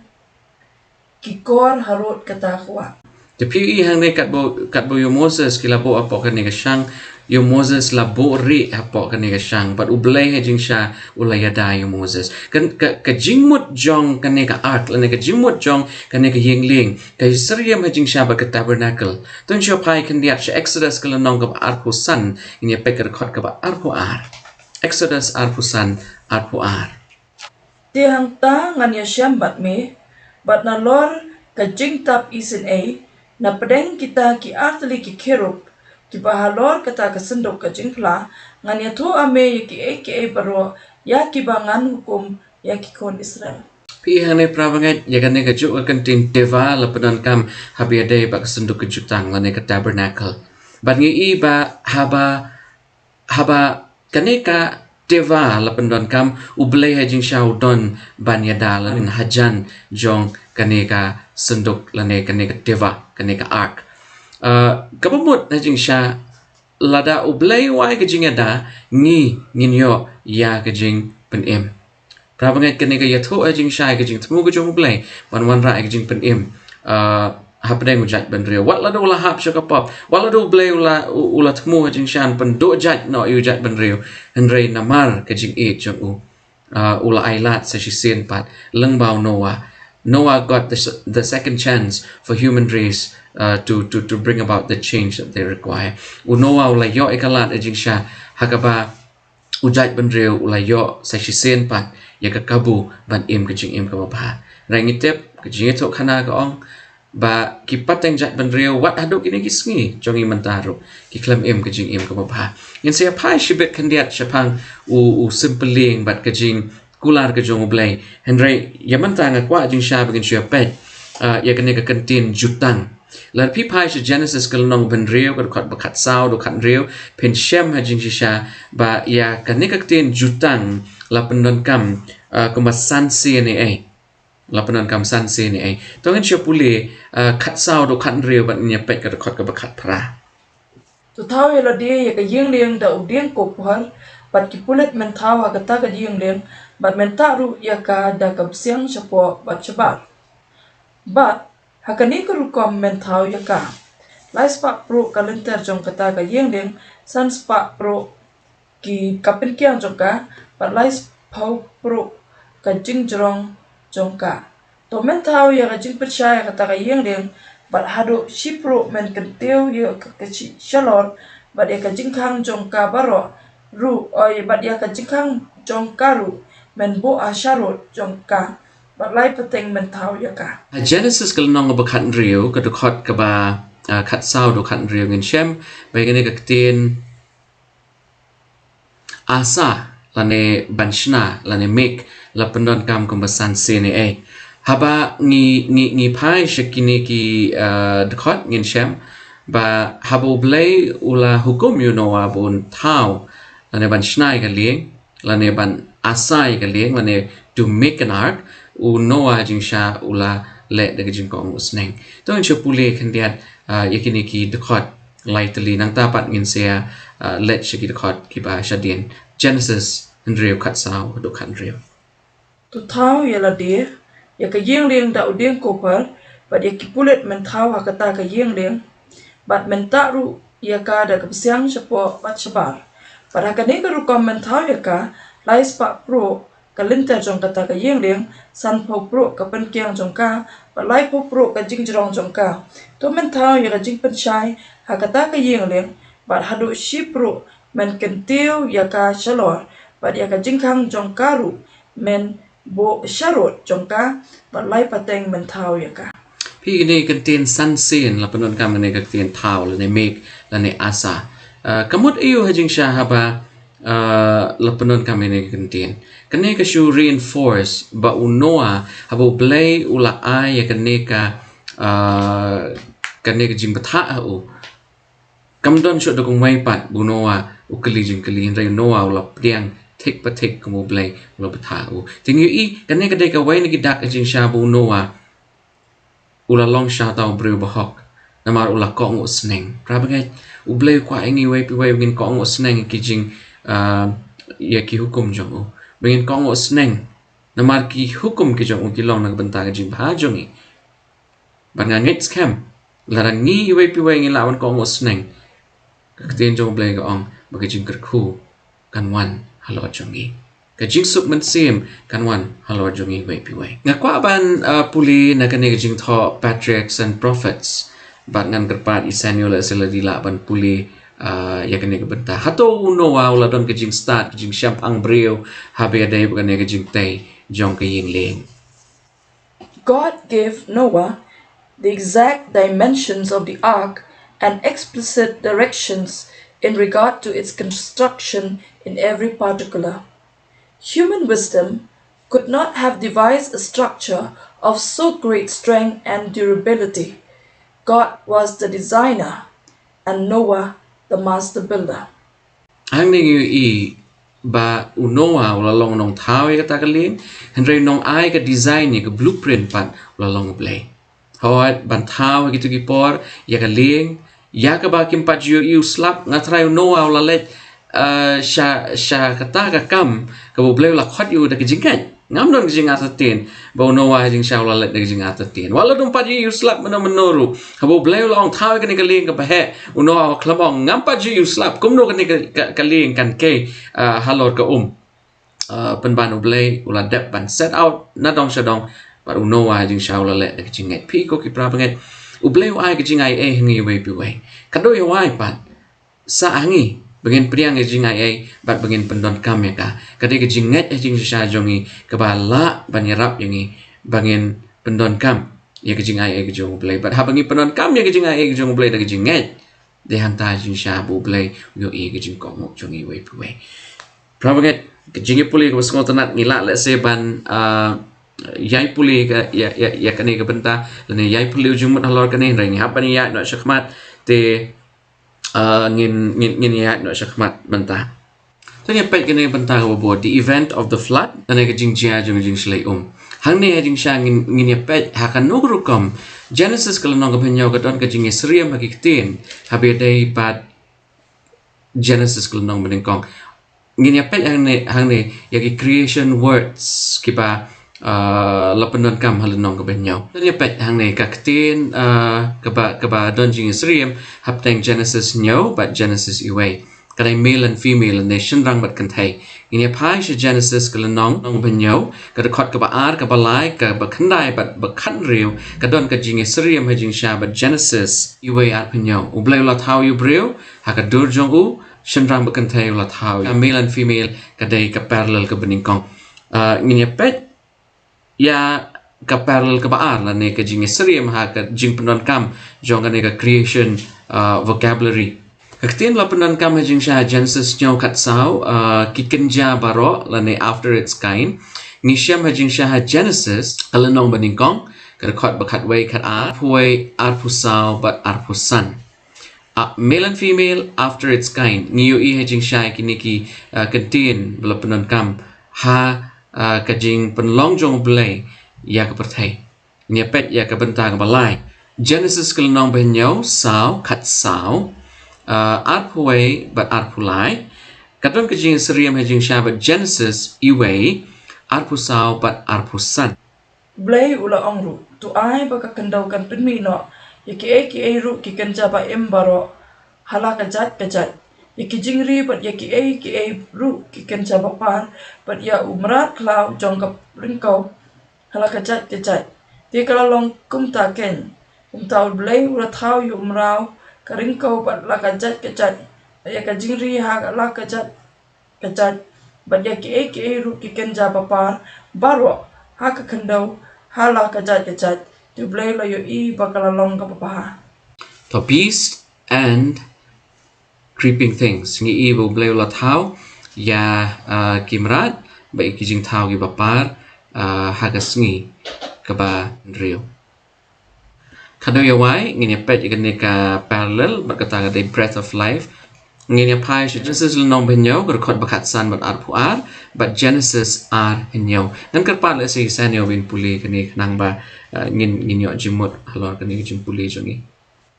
ki kor harud kata ka wah. Te phi ïohi hangne katba, katba ïa u Moses ki la buh hapoh kane ka shang, ïa u Moses la buhrieh hapoh kane ka shang, bad U Blei ha jingshisha u la ïada ïa u Moses. Ka, ka, ka jingmut jong kane ka ark lane ka jingmut jong kane ka ïing lieng ka ïasyriem ha jingshisha bad ka tabernacle. To ngin shu phai khyndiat sha Exodus ka lynnong kaba arphew san, ngin ïa peit ka dkhot kaba arphew ar. Exodus arphew san, arphew ar. Te hangta ngan ïashem bad me, bad nalor ka jingtap isynei, na pdeng kita ki artylli ki kherub kiba halor kata ka synduk ka jingphla, ngan ïathuh ha me ïa kiei kiei baroh ïa kiba ngan hukum ïa ki khun Israel. Phi ïohi hangne parabangeit, ïa kane kajuh ka ktien teva la pyndonkam haba ïadei bad ka synduk ka jutang lane ka tabernacle. Bad ngi i ba haba, haba kane ka teva la pyndonkam, U Blei ha jingshisha u don ban ïada lane hajan jong kane ka synduk lane kane ka teva, kane ka ark. Uh, kaba mut ha jingshisha lada U Blei u ai ka jingïada, ngi ngin ïoh ïa ka jingpynim. Parabangeit, kane ka ïathuh ha jingshisha ïa ka jingthmu ka jong U Blei ban wanrah ïa ka jingpynim, uh, hapdeng u jaitbynriew. Wat lada u la hap sha ka pop, wat lada U Blei u la, u, u la thmu ha jingshisha ban pynduh jait noh ïa u jaitbynriew, hynrei namar ka jingïeit jong u, uh, u la ai lad sa shisien pat lyngba u Noah. Noah got the, s- the second chance for human race, uh, to, to, to bring about the change that they require. U Noah u la ïoh ïa ka lad ha jingshisha ha kaba u jaitbynriew u la ïoh sa shisien pat ïa ka kabu ban im ka jingim kaba bha. Hynrei ngi tip ka jingïathuhkhana ka ong ba ki pateng jaitbynriew wat haduh kine ki sngi jong ngi mynta ruh ki khlem im ka jingim kaba bha. Ngin sa ïa phai shibit khyndiat shaphang u, u sympylieng bad ka jingkular ka jong U Blei. Hynrei ïa mynta nga kwah jingshisha ba ngin shu ïa peit, uh, ïa kane ka ktien jutang. Lada phi phai sha Genesis ka lynnong ba hynriew, ka dkhot ba khatsaw haduh khathynriew, phin shem ha jingshisha ba ïa kane ka ktien jutang la pyndonkam, uh, kumba san sien ei ei. La pyndonkam san sien ei ei. To ngin shu pule, uh, khatsaw haduh khathynriew bad ngin ïa peit ka dkhot kaba khatphra. To thaw ïa lade ïa ka ïing lieng da u dieng kopar, bad ki pulit men thaw ha kata ka ïing lieng, bad men tah ruh ïa ka da ka bsiang shapoh bad shabar. Bad ha kane ka rukom men thaw ïa ka: lai spah pruh ka lynter jong kata ka ïing lieng, san spah pruh ki, ka pynkiang jong ka, bad lai spah pruh ka jingjrong jong ka. To men thaw ïa ka jingpyrshah ïa kata ka ïing lieng bad haduh shipruh men kyntiew ïa ka, ka shi-, shalor, bad ïa ka jingkhang jong ka baroh ruh, oi, bad ïa ka jingkhang jong ka ruh men buh ha sharud jong ka, bad lai pateng men thaw ïa ka. Ha Genesis ka lynnong ba khathynriew, ka dkhot kaba, ah, khatsaw haduh khathynriew ngin shem ba ïa kane ka ktien asa, lane ban shna, lane make, la pyndonkam kumba san sien ei ei. Haba ngi, ngi, ngi phai sha kine ki, ah, dkhot ngin shem ba haba U Blei u la hukum ïa u Noah ba un thaw, lane ban shna ïa ka lieng, lane ban asa ïa ka lieng, lane to make an ark, u Noah jingshisha u la leh da ka jingkohnguh sneng. To ngin shu pule khyndiat, ah, ïa kine ki dkhot lai tylli, nangta pat ngin sa, ah, leit sha ki dkhot kiba shadien. Genesis hynriew, khatsaw haduh khathynriew. To thaw ïa lade, ïa ka ïing lieng da u dieng copper, bad ïa ki pulit men thaw ha kata ka ïing lieng, bad men tah ruh ïa ka da ka bsiang shapoh bad shabar. Bad ha kane ka rukom men thaw ïa ka, lai spah pruh ka lynter jong kata ka ïing lieng, sanphew pruh ka pynkiang jong ka, bad laiphew pruh ka jingjrong jong ka. To men thaw ïa ka jingpynshai ha kata ka ïing lieng, bad haduh shipruh men kyntiew ïa ka shalor, bad ïa ka jingkhang jong ka ruh men buh sharud jong ka, bad lai pateng men thaw ïa ka. Phi, kane ka ktien san sien la pyndonkam kane ka ktien thaw, lane make, lane asa. Ah, ka mut aïu ha jingshisha haba, ah, la pyndonkam kane ka ktien? Kane ka shu reinforce ba u Noah, haba U Blei u la ai ïa kane ka, ah, kane ka jingbthah ha u, kam don shuh da kumwei pat ba u Noah u kylli jingkylli, hynrei u Noah u la pdiang thik pa thik kum U Blei u la bthah u. Te ngi ïohi kane ka dei kawei na ki dak ha jingshisha ba u Noah u la long sha uta u briew bahok, namar u la kohnguh sneng. Parabangeit, U Blei u kwah ïa ngi iwei pa iwei ba ngin kohnguh sneng ïa ki jing, ah, ïa ki hukum jong u. Ba ngin kohnguh sneng namar ki hukum ki jong u ki long na ka bynta ka jingbha jong ngi. Bad nga ngeit skhem, lada ngi iwei pa iwei ngi lah ban kohnguh sneng, ka ktien jong U Blei ka ong ba ka jingkyrkhu kan wan halor jong ngi. Ka jingsuk mynsiem kan wan halor jong ngi iwei pa iwei. Nga kwah ban, ah, pule na kane ka jingthoh Patriarchs and Prophets. Bad ngan kyrpad ïa Samuel lehse lada lah ban pule, ah, ïa kane ka bynta. Hato u Noah u la don ka jingstad, ka jingshemphang briew, haba ïadei bad kane ka jingtei jong ka ïing lieng? God gave Noah the exact dimensions of the ark and explicit directions in regard to its construction in every particular. Human wisdom could not have devised a structure of so great strength and durability. God was the designer and Noah the master builder. Hangne ngi ïohi ba u Noah u la long nongthaw ïa kata ka lieng, hynrei nongai ka design, ïa ka blueprint pat u la long U Blei. Hooid, ban thaw ha kito ki por ïa ka lieng, ïa kaba kim pat ju ïohi u slap, nga tharai u Noah u la leit, eh, sha, sha kata ka kam kaba U Blei u la khot ïa u da ka jingngeit. Ngam don ka jingartatien ba u Noah ha jingshisha u la leit da ka jingartatien. Wat la dang pat ju ïohi u slap mynno mynno ruh, haba U Blei u la ong thaw ïa kane ka lieng kaba heh, u Noah u khlem ong, ngam pat ju ïohi u slap, kumno kane ka, ka, ka lieng kan kei, ah, halor ka um. Ah, pynban U Blei u la dep ban set out na dong sha dong, bad u Noah ha jingshisha u la leit da ka jingngeit. Phi ko ki parabangeit, U Blei u ai ka jingaiei ha ngi iwei pa iwei. Ka dei ïa wei pat sah ha ngi ba ngin pdiang ïa ka jingaiei bad ba ngin pyndonkam ïa ka. Ka dei ka jingngeit ha jingshisha jong ngi kaba lah ban ïarap ïa ngi ba ngin pyndonkam ïa ka jingaiei ka jong U Blei. Bad haba ngi pyndonkam ïa ka jingaiei ka jong U Blei da ka jingngeit, dei hangta ha jingshisha ba U Blei u ïohi ïa ka jingkohnguh jong ngi iwei pa iwei. Parabangeit, ka jingïapule kaba sngewtynnat, ngi lah lehse ban, ah, ïai pule ka, ïa, ïa, ïa kane ka bynta, lane ïai pule u jingmut halor kane, hynrei ngi hap ban ïaid noh shakhmat, te, ah, ngin, ngin, ngin ïaid noh shakhmat mynta. To ngin ïa peit kane ka bynta kaba bud, the event of the flood, lane ka jingjia jong ka jingshlei um. Hangne ha jingshisha ngin, ngin ïa peit ha kano ka rukom Genesis ka lynnong kaba hynñiew ka don ka jingïasyriem ha ki ktien, haba ïadei bad Genesis ka lynnong banyngkong. Ngin ïa peit hangne, hangne ïa ki creation words kiba, ah, la pyndonkam ha lynnong kaba hynñiew. To ngin ïa peit hangne ka ktien, ah, kaba, kaba don jingïasyriem hapdeng Genesis hynñiew bad Genesis iwei. Ka dei male and female, ne shynrang bad kynthei. Ngin ïa phai sha Genesis ka lynnong, lynnong ba hynñiew, ka dkhot kaba ar, kaba lai, kaba khyndai bad ba khathynriew, ka don ka jingïasyriem ha jingshisha bad Genesis, uwei arphew hynñiew. U Blei u la thaw ïa u briew ha ka dur jong u, shynrang bad kynthei u la thaw. Ka male and female ka dei ka parallel kaba nyngkong. Ah, ngin ïa peit ïa ka parallel kaba ar, lane ka jingïasyriem ha ka jingpyndonkam jong kane ka creation, ah, vocabulary. Ka ktien ba la pyndonkam ha jingshisha ha Genesis hynñiew khatsaw, ah, ki kynja baroh, lane after its kind. Ngi shem ha jingshisha ha Genesis ka lynnong ba nyngkong, ka dkhot ba khatwei, khatar, arphew wei, arphew saw bad arphew san. Ah, male and female after its kind. Ngi ïohi ha jingshisha kine ki, ah, kyntien ba la pyndonkam ha, ah, ka jingpynlong jong u Blei ïa ka pyrthei. Ngin ïa peit ïa ka bynta kaba lai. Genesis ka lynnong ba hynñiew, saw, khatsaw, ah, arphew wei bad arphew lai. Ka don ka jingïasyriem ha jingshisha bad Genesis uwei, arphew saw bad arphew san. Blei u la ong ruh, to ai ba ka khyndew kan pynmih noh ïa kiei kiei ruh ki kynja ba im baroh ha la ka jait ka jait, ïa ki jingri bad ïa kiei kiei ruh ki kynja ba par, bad ïa u mrad khlaw jong ka ryngkew ha la ka jait ka jait. Te ka la long kumta keiñ. Kumta u Blei u la thaw ïa u mraw ka ryngkew bad la ka jait ka jait, ïa ka jingri ha la ka jait ka jait, bad ïa kiei kiei ruh ki kynja ba par baroh ha ka khyndew ha la ka jait ka jait. Te u Blei u la ïohi ba ka la long kaba bha. To beast and creeping things. Ngi i ba u Blei u la thaw ïa, ah, ki mrad bad ïa ki jingthaw kiba par, ah, ha ka sngi kaba hynriew. Kaba ïa wai, ngin ïa peit ïa kane ka parallel bad kata ka dei breath of life. Ngin ïa phai sha Genesis lynnong ba hynñiew, ka dkhot ba khatsan bad arphew ar, bad Genesis ar hynñiew. Ngan kyrpad lehse ïa sngewbha ban pule kane khnang ba, ah, ngin, ngin ïoh jingmut halor kane ka jingpule jong ngi.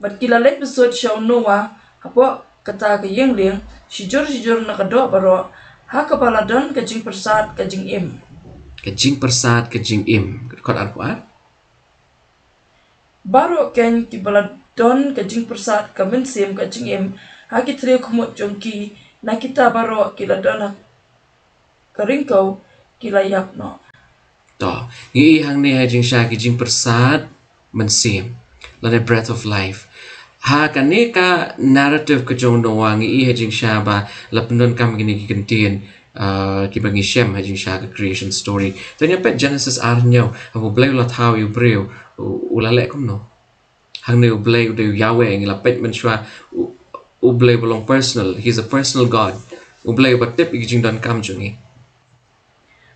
Bad ki la leit bsut sha u Noah hapoh kata ka ïing lieng, shijur shijur na ka doh baroh, ha kaba la don ka jingpyrsad ka jingim. Ka jingpyrsad ka jingim. Ka dkhot arphew ar. Baroh keiñ kiba la don ka jingpyrsad ka mynsiem ka jingim ha ki thliew khmut jong ki, na kita baroh ki la don ha ka ryngkew ki la ïap noh. To, ngi i hangne ha jingshisha ki jingpyrsad mynsiem, lane breath of life. Ha kane ka narrative ka jong Noah ngi i ha jingshisha ba la pyndonkam kine ki kyntien, ah, kiba ngi shem ha jingshisha ka creation story. To ngin ïa peit Genesis ar hynñiew, haba u Blei u la thaw ïa u briew, u, u la leh kumno? Hangne u Blei u dei u Yahweh, ngi la peit mynshuwa, u, u Blei ba long personal, he's a personal God. U Blei uba tip ïa ki jingdonkam jong ngi.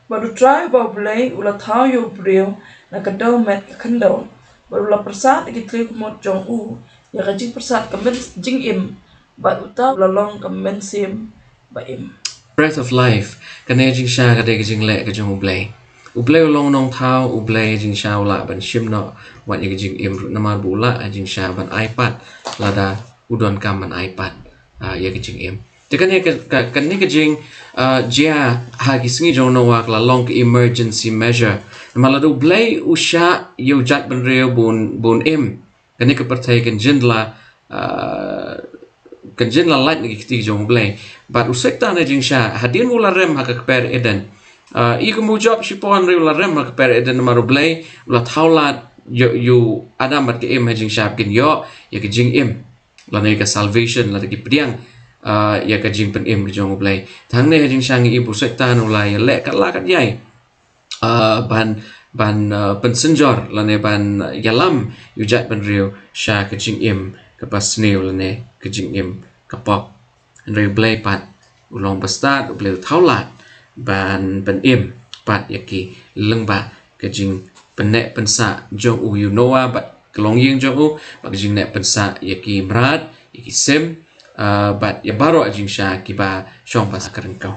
Bad u Trai uba u Blei u la thaw ïa u briew na ka dewmet ka khyndew, bad u la pyrsad ïa ki thliew khmut jong u ïa ka jingpyrsad ka myn-, jingim, bad uta u la long ka mynsiem ba im. Breath of life, kane jingshisha ka dei ka jingleh ka jong u Blei. U Blei u long u nongthaw, u Blei jingshisha u lah ban shim noh wat ïa ka jingim ruh, namar ba u lah jingshisha ban ai pat lada u donkam ban ai pat, ah, ïa ka jingim. Te kane ka, ka, kane ka jing, ah, jia ha ki sngi jong u Noah ka la long ka emergency measure. Namar lada u Blei u shah ïa u jaitbynriew bun, bun im, kane ka pyrthei kan jin la, ah, kan jin la lait na ki kti jong u Blei. Bad u Soitan ha jingshisha, hadien ba u la rem ha ka kper Eden, ah, i kumba u jop shipor hynrei u la rem ha ka kper Eden namar u Blei u la thaw lad ïa u, ïa u Adam bad ka Im ha jingshisha ba kin ïoh ïa ka jingim, lane ka salvation, lane ki pdiang, ah, ïa ka jingpynim ka jong u Blei. Te hangne ha jingshisha ngi i ba u Soitan u la ïaleh katba la katba ïai, ah, ban, ban, ah, pynsynjor lane ban ïalam ïa u jaitbynriew sha ka jingim kaba sniew lane ka jingim ka pop. Hynrei u Blei pat u long bastad, u Blei u thaw lad ban pynim pat ïa ki lyngba ka jingpynneh pynsah jong u ïa u Noah bad ka longïing jong u, bad ka jingneh pynsah ïa ki mrad, ïa ki sim, ah, bad ïa baroh jingshisha kiba shong ba sha ka ryngkew.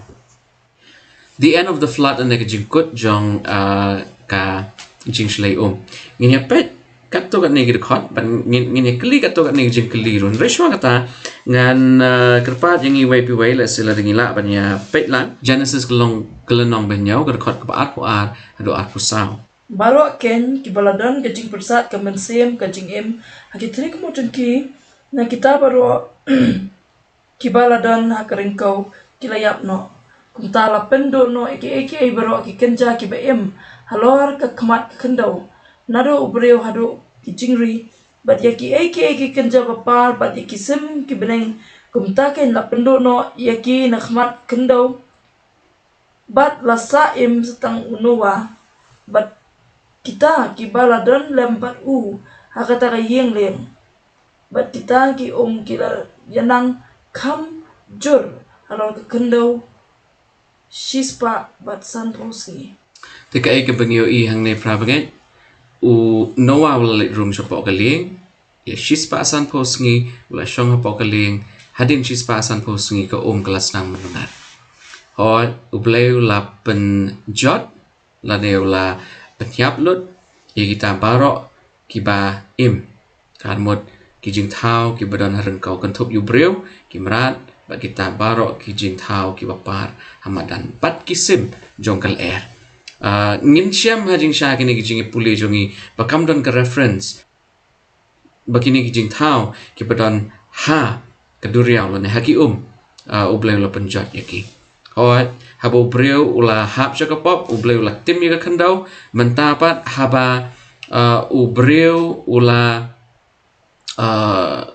The end of the flood, lane ka jingkut jong, ah, ka jingshlei um. Ngin ïa peit katto katne ki dkhot, bad ngin, ngin ïa kylli katto katne ki jingkylli ruh. Hynrei shuwa kata ngan, ah, kyrpad ïa ngi iwei pa iwei, lehse lada ngi lah ban ïa peit lang. Genesis ka lynnong, ka lynnong ba hynñiew, ka dkhot kaba arphew ar haduh arphew saw. Baroh keiñ kiba la don ka jingpyrsad ka mynsiem ka jingim ha ki thliew khmut jong ki, na kita baroh kiba la don ha ka ryngkew ki la ïap noh. Kumta la pynduh noh ïa kiei kiei baroh ki kynja kiba im halor ka khmat ka khyndew, naduh u briew haduh ki jingri, bad ïa kiei kiei ki kynja ba par, bad ïa ki sim ki bneng. Kumta keiñ la pynduh noh ïa ki na khmat khyndew, bad la sah im sa tang u Noah bad kita kiba la don lem bad u ha kata ka ïing lieng. Bad kita ki um ki la ïanang kham jur halor ka khyndew shispah bad sanphew sngi. Te kaei kaba ngi ïohi hangne, para bangeit? U Noah u la leit rung shapoh ka lieng ïa shispah sanphew sngi, u la shong hapoh ka lieng. Hadien shispah sanphew sngi ka um ka la sdang mynrngat. Hooid, U Blei u la pynjot lane u la pynïap lut ïa kita baroh kiba im, ka mut ki jingthaw kiba don ha ryngkew, kynthup ïa u briew, ki mrad, bad kita baroh ki jingthaw kiba par ha madan, bad ki sim jong ka lyer. Ah, ngin shem ha jingshisha kine ki jingïapule jong ngi ba kam don ka reference ba kine ki jingthaw kiba don ha ka duriaw lane ha ki um, ah, U Blei u la pynjot ïa ki. Hooid, haba u briew u la hap sha ka pop, U Blei u la tim ïa ka khyndew. Mynta pat haba, ah, u briew u la, ah,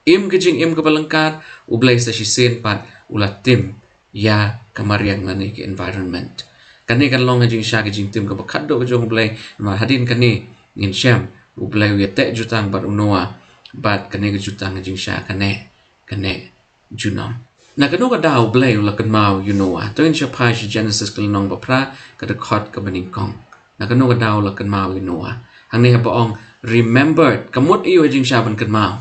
im ka jingim kaba lyngkar, U Blei sa shisien pat u la tim ïa ka mariang lane ka environment. Kane kan long ha jingshisha ka jingtim kaba khatduh ka jong U Blei. Namar hadien kane ngin shem U Blei u ïateh jutang bad u Noah, bad kane ka jutang ha jingshisha ka neh, ka neh junom. Na kano ka daw U Blei u la kynmaw ïa u Noah? To ngin sa phai sha Genesis ka lynnong ba phra, ka dkhot kaba nyngkong. Na kano ka daw u la kynmaw ïa u Noah? Hangne haba ong remembered, ka mut aïu ha jingshisha ban kynmaw?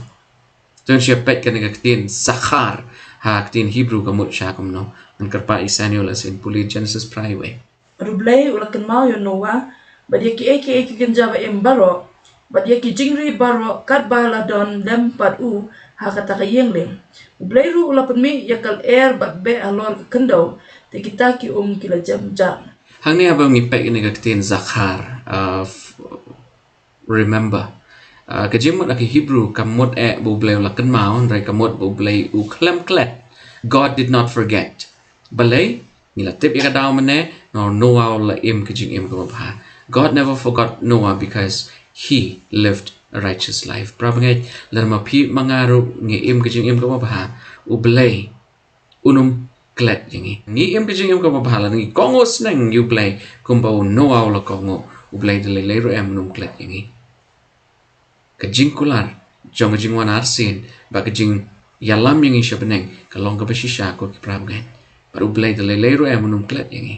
To ngin sa peit kane ka ktien zakhar, ha ka ktien Hebrew ka mut shisha kumno? Ngan kyrpad ïa i Sani u la sngewthuh pule Genesis phra wei. Bad U Blei u la kynmaw ïa u Noah bad ïa kiei kiei ki kynja ba im baroh, bad ïa ki jingri baroh katba la don lem bad u ha kata ka ïing lieng. U Blei ruh u la pynmih ïa ka lyer bad beh halor ka khyndew, te kita ki um ki la jem jah. Hangne haba ngi peit ïa kane ka ktien zakhar, ah, f-, remember. Ah, ka jingmut ha ka Hebrew ka mut eh ba U Blei u la kynmaw, hynrei ka mut ba U Blei u khlem klet. God did not forget. Balei? Ngi la tip ïa ka daw mynne, namar u Noah u la im ka jingim kaba bha. God never forgot Noah because he lived a righteous life. Para bangeit, lada ma phi ma nga ruh ngi im ka jingim kaba bha, U Blei un ym klet ïa ngi. Ngi im ka jingim kaba bha, lada ngi kohnguh sneng ïa U Blei kumba u Noah u la kohnguh, U Blei da lei lei ruh em un ym klet ïa ngi. Ka jingkular jong ka jingwan arsien bad ka jingïalam ïa ngi sha bneng ka long kaba shisha, ko ki para bangeit. Bad U Blei da lei lei ruh em un ym klet ïa ngi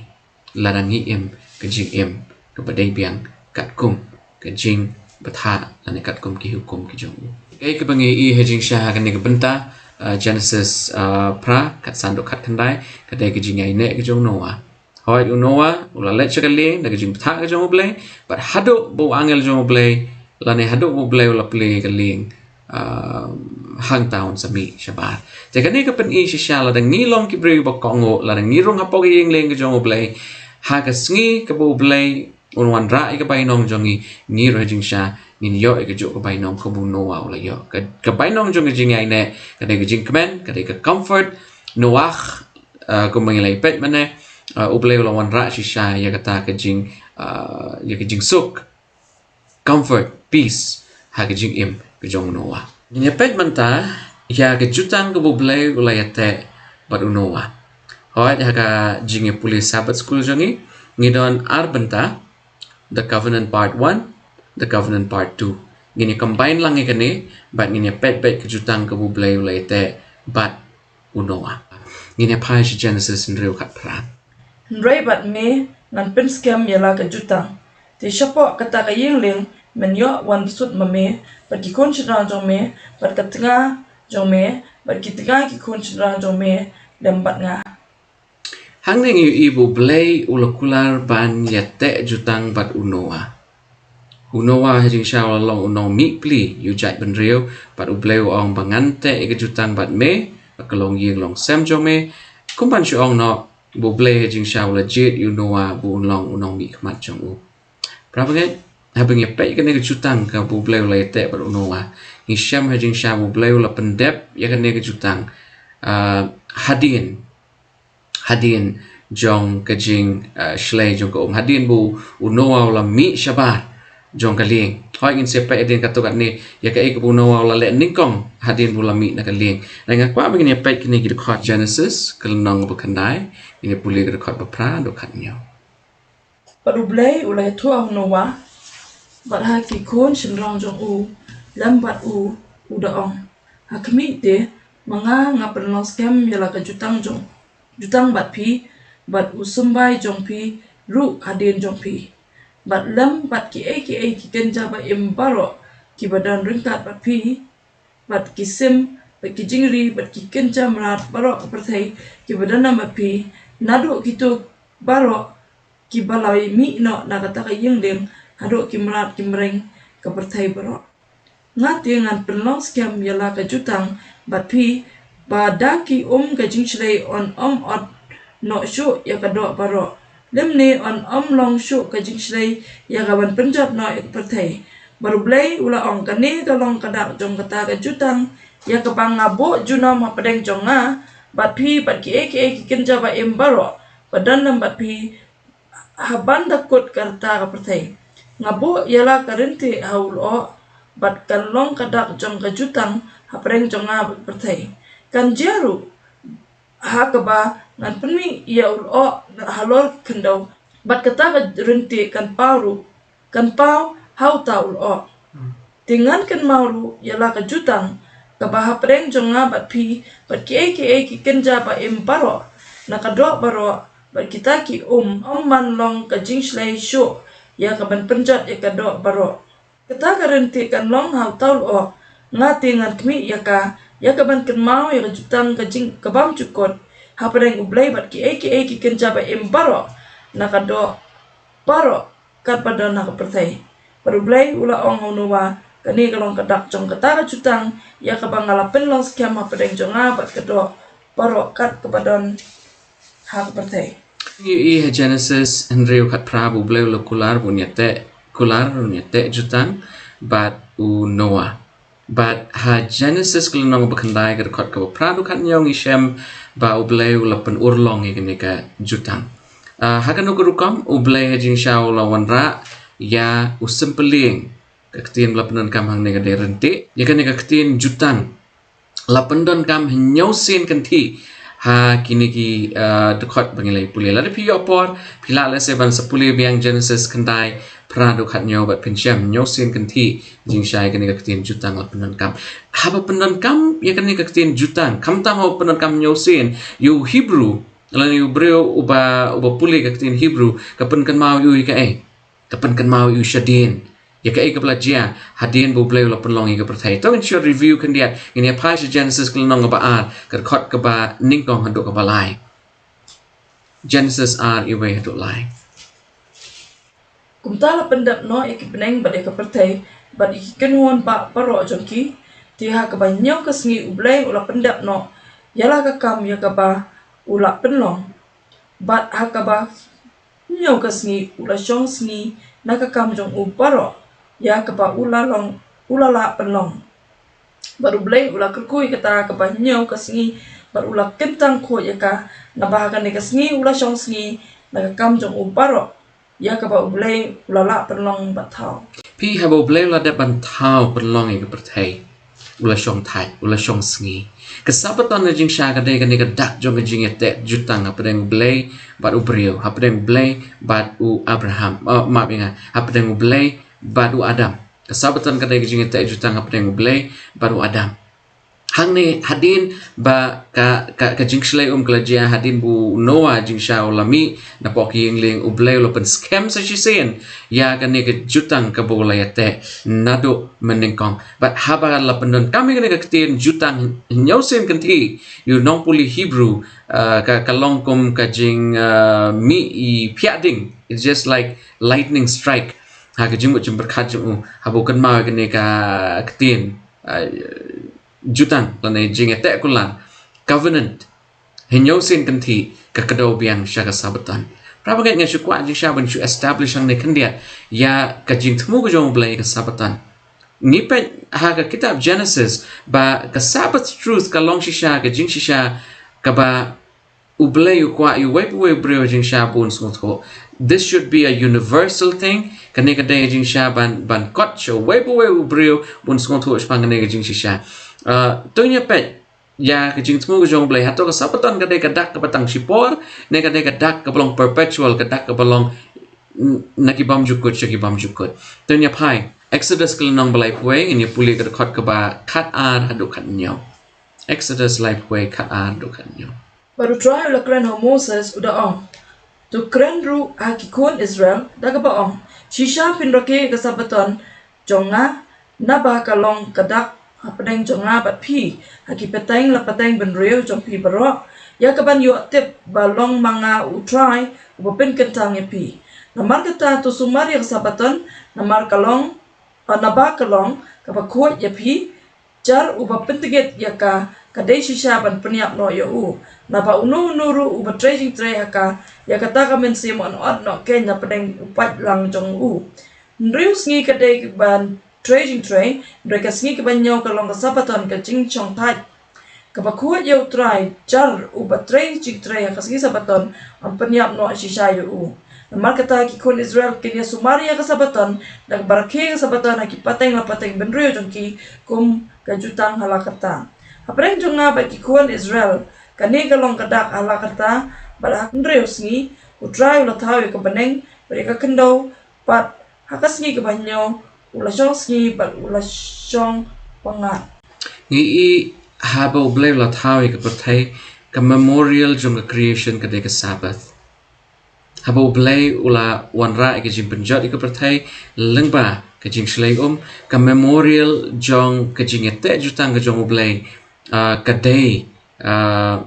lada ngi im ka jingim kaba dei biang katkum ka jingbthah lane katkum ki hukum ki jong u. Kaei kaba ngi ïohi ha jingshisha ha kane ka bynta, ah, Genesis, ah, phra, khatsan haduh khatkhyndai, ka dei ka jingïaineh ka jong u Noah. Hooid, u Noah u la leit sha ka lieng da ka jingbthah ka jong U Blei, bad haduh ba u angel jong U Blei, lane haduh ba U Blei u la plie ka lieng, ah, hangta un sa mih shabar. Te kane ka pyni shisha, lada ngi long ki briew ba kohnguh, lada ngi rung hapoh ka ïing lieng ka jong U Blei, ha ka sngi kaba U Blei un wanrah ïa ka bainong jong ngi, ngi ruh ha jingshisha ngin ïoh ïa kajuh ka bainong kaba u Noah u la ïoh. Ka, ka bainong jong ka jingïaineh ka dei ka jingkmen, ka dei ka comfort. Noah, ah, kumba ngi la ïapeit mynne, ah, U Blei u la wanrah shisha ïa kata ka jing, ah, ïa ka jingsuk, comfort, peace, ha ka jingim ka jong u Noah. Ngin ïapeit mynta ïa ka jutang kaba U Blei u la ïateh bad u Noah. Hooid, ha ka jingïapule Sabbath School jong ngi, ngi don ar bynta, The Covenant Part One, The Covenant Part Two. Ngin ïa combine lang ïa kane bad ngin ïapeit beit ka jutang kaba U Blei u la ïateh bad u Noah. Ngin ïa phai sha Genesis hynriew khatphra. Hynrei bad me ngan pynskhem ïa la ka jutang. Te shapoh kata ka ïing lieng men ïoh wan sut ma me bad ki khun shynrang jong me bad ka tnga jong me bad ki tnga ki khun shynrang jong me lem bad nga. Hangne ngi ïohi ba U Blei u la kular ban ïateh jutang bad u Noah. U Noah ha jingshisha u la long u nongmihpli ïa u jaitbynriew, bad U Blei u ong ba ngan teh ïa ka jutang bad me, bad ka longïing longsem jong me. Kumban shu ong noh ba U Blei ha jingshisha u la jied ïa u Noah ba un long u nongmihkhmat jong u. Para bangeit, haba ngi ïapeit ïa kane ka jutang kaba U Blei u la ïateh bad u Noah, ngi shem ha jingshisha ba U Blei u la pyndep ïa kane ka jutang Ah, hadien, hadien jong ka jing, ah, shlei jong ka um, hadien ba u Noah u la mih shabar jong ka lieng. Hooid, ngin sa peit hadien katto katne ïa kaei kaba u Noah u la leh nyngkong hadien ba u la mih na ka lieng. Nga kwah ba ngin ïa peit kine ki dkhot Genesis ka lynnong ba khyndai, ngin ïa pule ka dkhot ba phra haduh khathynñiew. Bad U Blei u la ïathuh ha u Noah bad ha ki khun shynrong jong u lem bad u, u da ong, ha khmih te, ma nga nga pynlong skhem ïa la ka jutang jong, jutang bad phi, bad u symbai jong phi ruh hadien jong phi, bad lem bad kiei kiei ki kynja ba im baroh kiba don ryngkat bad phi, bad ki sim, bad ki jingri, bad ki kynja mrad baroh ka pyrthei kiba don bad phi, naduh kito baroh kiba la mih noh na kata ka ïing lieng, haduh ki mrad ki mreng ka pyrthei baroh. Nga te ngan pynlong skhem ïa la ka jutang bad phi, ba da ki um ka jingshlei yn ym ot noh shuh ïa ka doh baroh, lymne yn ym long shuh ka jingshlei ïa ka ban pynjot noh ïa ka pyrthei. Bad U Blei u la ong, kane ka long ka dak jong kata ka jutang ïa kaba nga buh junom hapdeng jong nga bad phi, bad kiei kiei ki kynja ba im baroh ba don lem bad phi, ha ban da kut ka rta ka pyrthei. Nga buh ïa la ka ryntieh ha u lyoh, bad kan long ka dak jong ka jutang hapdeng jong nga bad ka pyrthei. Kan jia ruh ha kaba ngan pynmih ïa u lyoh halor khyndew, bad kata ka ryntieh kan paw ruh, kan paw ha uta u lyoh. Te ngan kynmaw ruh ïa la ka jutang kaba hapdeng jong nga bad phi, bad kiei kiei ki kynja ba im baroh na ka doh baroh, bad kita ki um ym ban long ka jingshlei shuh ïa ka ban pynjot ïa ka doh baroh. Kata ka ryntieh kan long ha uta u lyoh. Nga te ngan khmih ïa ka, ïa ka ban kynmaw ïa ka jutang ka jing, ka bymjukut hapdeng U Blei bad kiei kiei ki kynja ba im baroh na ka doh baroh katba don ha ka pyrthei. Bad U Blei u la ong ha u Noah, kane ka long ka dak jong kata ka jutang ïa kaba nga la pynlong skhem hapdeng jong nga bad ka doh baroh kat kaba don ha ka pyrthei. Ngi ïohi ha Genesis hynriew khatphra ba U Blei u la kular ba un ïateh, kular un ïateh jutang bad u Noah. Bad ha Genesis ka lynnong ba khyndai ka dkhot kaba phra haduh khathynñiew ngi shem ba U Blei u la pynurlong ïa kane ka jutang. Ah, ha kano ka rukom? U Blei ha jingshisha u la wanrah ïa u sympylieng. Ka ktien ba la pyndonkam hangne ka dei ryntieh. Ïa kane ka ktien jutang la pyndonkam hynñiew sien kynthih ha kine ki, ah, dkhot ba ngi la ïa pule. Lada phi ïoh por, phi lah lehse ban sa pule biang Genesis khyndai phra haduh khathynñiew bad phin shem hynñiew sien kynthih jingshisha ïa kane ka ktien jutang la pyndonkam. Haba pyndonkam ïa kane ka ktien jutang, khamtam haba pyndonkam hynñiew sien, ïa u Hebru lane u briew uba, uba pule ka ktien Hebru, ka pynkynmaw ïa u ïa kaei? Ka pynkynmaw ïa u shadien ïa kaei kaba la jia hadien ba U Blei u la pynlong ïa ka pyrthei. To ngin shu review khyndiat, ngin ïa phai sha Genesis ka lynnong kaba ar, ka dkhot kaba nyngkong haduh kaba lai. Genesis ar, iwei haduh lai. Kumta la pyndep noh ïa ki bneng bad ïa ka pyrthei bad ïa ki kynhun bah baroh jong ki. Te ha kaba hynñiew ka sngi U Blei u la pyndep noh ïa la ka kam ïa kaba u la pynlong. Bad ha kaba hynñiew ka sngi u la shong sngi na ka kam jong u baroh ïa kaba u la long, u la lah pynlong. Bad U Blei u la kyrkhu ïa kata kaba hynñiew ka sngi bad u la kyntang khuid ïa ka, naba ha kane ka sngi u la shong sngi na ka kam jong u baroh ïa kaba U Blei u la lah pynlong bad thaw. Phi, haba U Blei u la dep ban thaw pynlong ïa ka pyrthei, u la shong thait, u la shong sngi. Ka Sabbaton ha jingshisha ka dei kane ka dak jong ka jingïateh jutang hapdeng U Blei bad u briew, hapdeng U Blei bad u Abraham, oh, map ïa nga, hapdeng U Blei bad u Adam. Ka Sabbaton ka dei ka jingïateh jutang hapdeng U Blei bad u Adam. Hangne hadien ba ka, ka, ka jingshlei um ka la jia, hadien ba u Noah jingshisha u la mih napoh ka ïing lieng, U Blei u la pynskhem sa shisien ïa kane ka jutang kaba u la ïateh naduh mynnyngkong. Bad haba la pyndonkam ïa kane ka ktien jutang hynñiew sien kynthih ïa u nongpule Hebru, ah, ka, ka long kum ka jing, ah, mih i phiah ding. It's just like lightning strike. Ha ka jingmut jingpyrkhat jong u haba u kynmaw ïa kane ka ktien, ah, jutang lane jingïateh kular, covenant, hynñiew sien kynthih, ka kdew biang sha ka Sabbaton. Para bangeit, nga shu kwah jingshisha ban shu establish hangne khyndiat ïa ka jingthmu ka jong U Blei ïa ka Sabbaton. Ngi peit ha ka kitab Genesis ba ka Sabbath truth ka long shisha ka jingshisha kaba U Blei u kwah ïa uwei pa uwei u briew jingshisha bun sngewthuh. This should be a universal thing. Kane ka dei jingshisha ban, ban kot sha uwei pa uwei u briew bun sngewthuh shaphang kane ka jingshisha. Uh, to ngin ïa peit ïa ka jingthmu ka jong U Blei, hato ka Sabbaton ka dei ka dak kaba tang shipor, ne ka dei ka dak kaba long perpetual, ka dak kaba long n-, na ki bymjukut sha ki bymjukut. To ngin ïa phai Exodus ka lynnong ba laiphew wei, ngin ïa pule ka dkhot kaba khatar haduh khathynñiew. Exodus laiphew wei, khatar haduh khathynñiew. Bad U Trai u la kren ha u Moses, u da ong: To kren ruh ha ki khun Israel da kaba ong: Shisha phin rakhe ïa ka Sabbaton jong nga, naba ka long ka dak hapdeng jong nga bad phi, ha ki pateng la pateng bynriew jong phi baroh, ïa kaban ïoh tip ba long ma nga U Trai uba pynkyntang ïa phi. Namar kata to sumar ïa ka Sabbaton, namar ka long, eh, naba ka long kaba khuid ïa phi, jar uba pyntngit ïa ka, ka dei shisha ban pynïap noh ïa u. Naba uno uno ruh uba trei jingtrei ha ka, ïa kata ka mynsiem yn ot noh keiñ na pdeng u paidlang jong u. Hynriew sngi ka dei ban trei jingtrei, hynrei ka sngi kaba hynñiew ka long ka Sabbaton, ka jingshongthait kaba khuid ïa U Trai, jar uba trei jingtrei ha ka sngi Sabbaton yn pynïap noh shisha ïa u. Namar kata ki khun Israel kin ïa sumar ïa ka Sabbaton, da kaba rakhe ka Sabbaton ha ki pateng la pateng bynriew jong ki, kum ka jutang ha la karta. Hapdeng jong nga bad ki khun Israel, kane ka long ka dak ha la karta, bad ha ka hynriew sngi U Trai u la thaw ïa ka bneng bad ïa ka khyndew, bad ha ka sngi kaba hynñiew u la shong sngi bad u la shong pyngngad. Ngi i haba U Blei u la thaw ïa ka pyrthei, ka memorial jong ka creation ka dei ka Sabbath. Haba U Blei u la wanrah ïa ka jingpynjot ïa ka pyrthei lyngba ka jingshlei um, ka memorial jong ka jingïateh jutang ka jong U Blei, ah, ka dei, ah,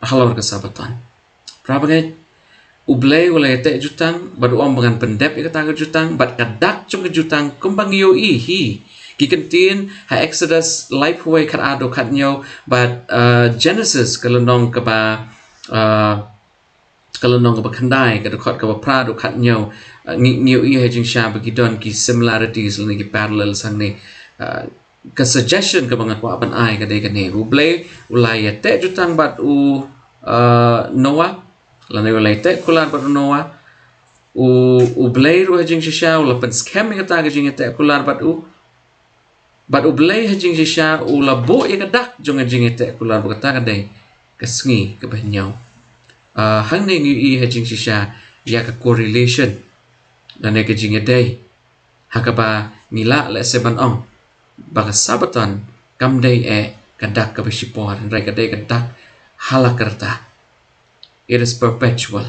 halor ka Sabbaton. Para bangeit, U Blei u la ïateh jutang bad u ong ba ngan pyndep ïa kata ka jutang, bad ka dak jong ka jutang kumba ngi ïohi hi. Ki kyntien ha Exodus laiphew wei, khatar haduh khathynñiew, bad, uh, Genesis ka lynnong kaba, uh, ka lynnong kaba khyndai, ka dkhot kaba phra haduh khathynñiew, uh, ngi, ngi ïohi ha jingshisha ba ki don ki similarities lane ki parallels hangne. Uh, ka suggestion kaba nga kwah ban ai ka dei kane. U Blei u la ïateh jutang bad u, uh, Noah, lane u la ïateh kular bad u Noah. U, U Blei ruh ha jingshisha u la pynskhem ïa kata ka jingïateh kular bad u. Bad U Blei ha jingshisha u la buh ïa ka dak jong ka jingïateh kular bad kata ka dei ka sngi kaba hynñiew. Ah, hangne ngi i ha jingshisha ïa ka correlation lane ka jingïadei. Ha kaba ngi lah lehse ban ong ba ka Sabbaton kam dei eh ka dak kaba shipor, hynrei ka dei ka dak ha la karta. It is perpetual.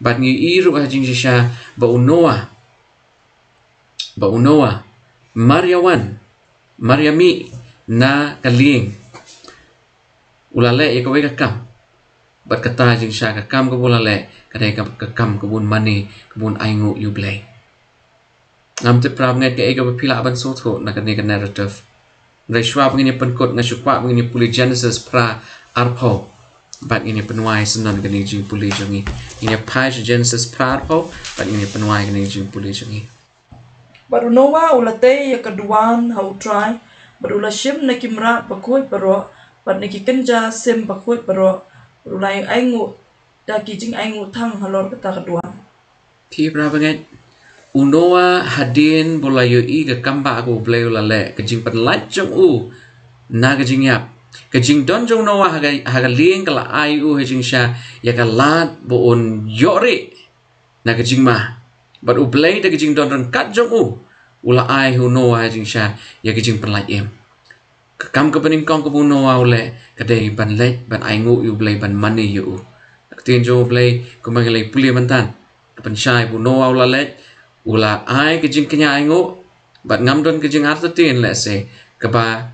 Bad ngi i ruh ha jingshisha ba u Noah, ba u Noah mar ïa wan, mar ïa mih na ka lieng, u la leh ïa kawei ka kam. Bad kata jingshisha ka kam kaba u la leh ka dei ka, ka kam kaba un mane, kaba un ainguh ïa U Blei. Ngam tip para bangeit kaei kaba phi lah ban sngewthuh na kane ka narrative. Hynrei shuwa ba ngin ïa pynkut, nga shu kwah ba ngin ïa pule Genesis phra arphew bad ngin ïa pynwai syndon kane ka jingpule jong ngi. Ngin ïa phai sha Genesis phra arphew bad ngin ïa pynwai kane ka jingpule jong ngi. Bad u Noah u la tei ïa ka duwan ha U Trai, bad u la shim na ki mrad bakhuid baroh bad na ki kynja sim bakhuid baroh, bad u la ainguh da ki jingainguh thang halor kata ka duwan. Phi para bangeit, u Noah hadien ba u la ïohi ka kambah kaba U Blei u la leh, ka jingpynlait jong u na ka jingïap, ka jingdon jong u Noah ha ka, ha ka lieng ka la ai u ha jingshisha ïa ka lad ba un ïohrieh na ka jingma. Bad U Blei da ka jingdon ryngkat jong u, u la ai ha u Noah ha jingshisha ïa ka jingpynlait im. Ka kam kaba nyngkong kaba u Noah u leh ka dei ban leit ban ainguh ïa U Blei, ban mane ïa u. Ka ktien jong U Blei kumba ngi la pule mynta ka pynshai ba u Noah u la leit, u la ai ka jingkñia ainguh, bad ngam don ka jingartatien lehse kaba,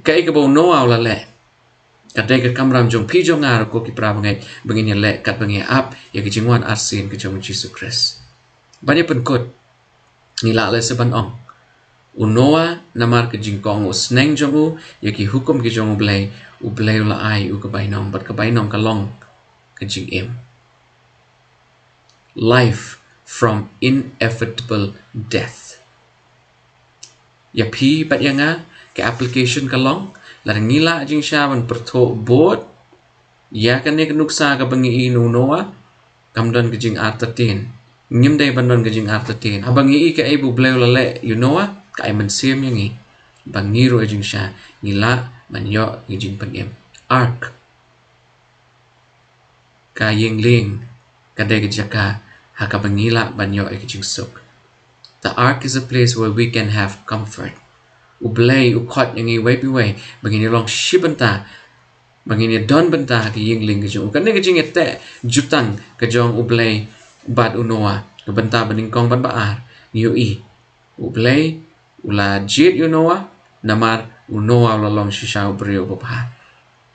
kaei kaba u Noah u la leh ka dei ka kamram jong phi jong nga ruh ko ki para bangeit, ba ngin ïa leh katba ngi ap ïa ka jingwan arsien ka jong U Jisu Khrist. Ban ïa pynkut, ngi lah lehse ban ong, u Noah namar ka jingkohnguh sneng jong u ïa ki hukum ki jong U Blei, U Blei u la ai u ka bainong, bad ka bainong ka long ka jingim. Life from inevitable death. Ïa phi bad ïa nga, ka application ka long, lada ngi lah jingshisha ban pyrthuh bud ïa kane ka nuksa kaba ngi ïohi na u Noah, kam don ka jingartatien. Ngim dei ban don ka jingartatien. Haba ngi ïohi kaei ba U Blei u la leh ïa u Noah, ka ai mynsiem ïa ngi ba ngi ruh jingshisha ngi lah ban ïoh ka jingpynim. Ark, ka ïing lieng, ka dei ka jaka ha kaba ngi lah ban ïoh ïa ka jingsuk. The ark is a place where we can have comfort. U Blei u khot ïa ngi iwei pa iwei ba ngin ïa long shi bynta, ba ngin ïa don bynta ha ka ïing lieng ka jong u. Kane ka jingïateh jutang ka jong U Blei bad u Noah, ka bynta banyngkong bad ba ar, ngi ïohi U Blei u la jied ïa u Noah, namar u Noah u la long shisha u briew uba bha.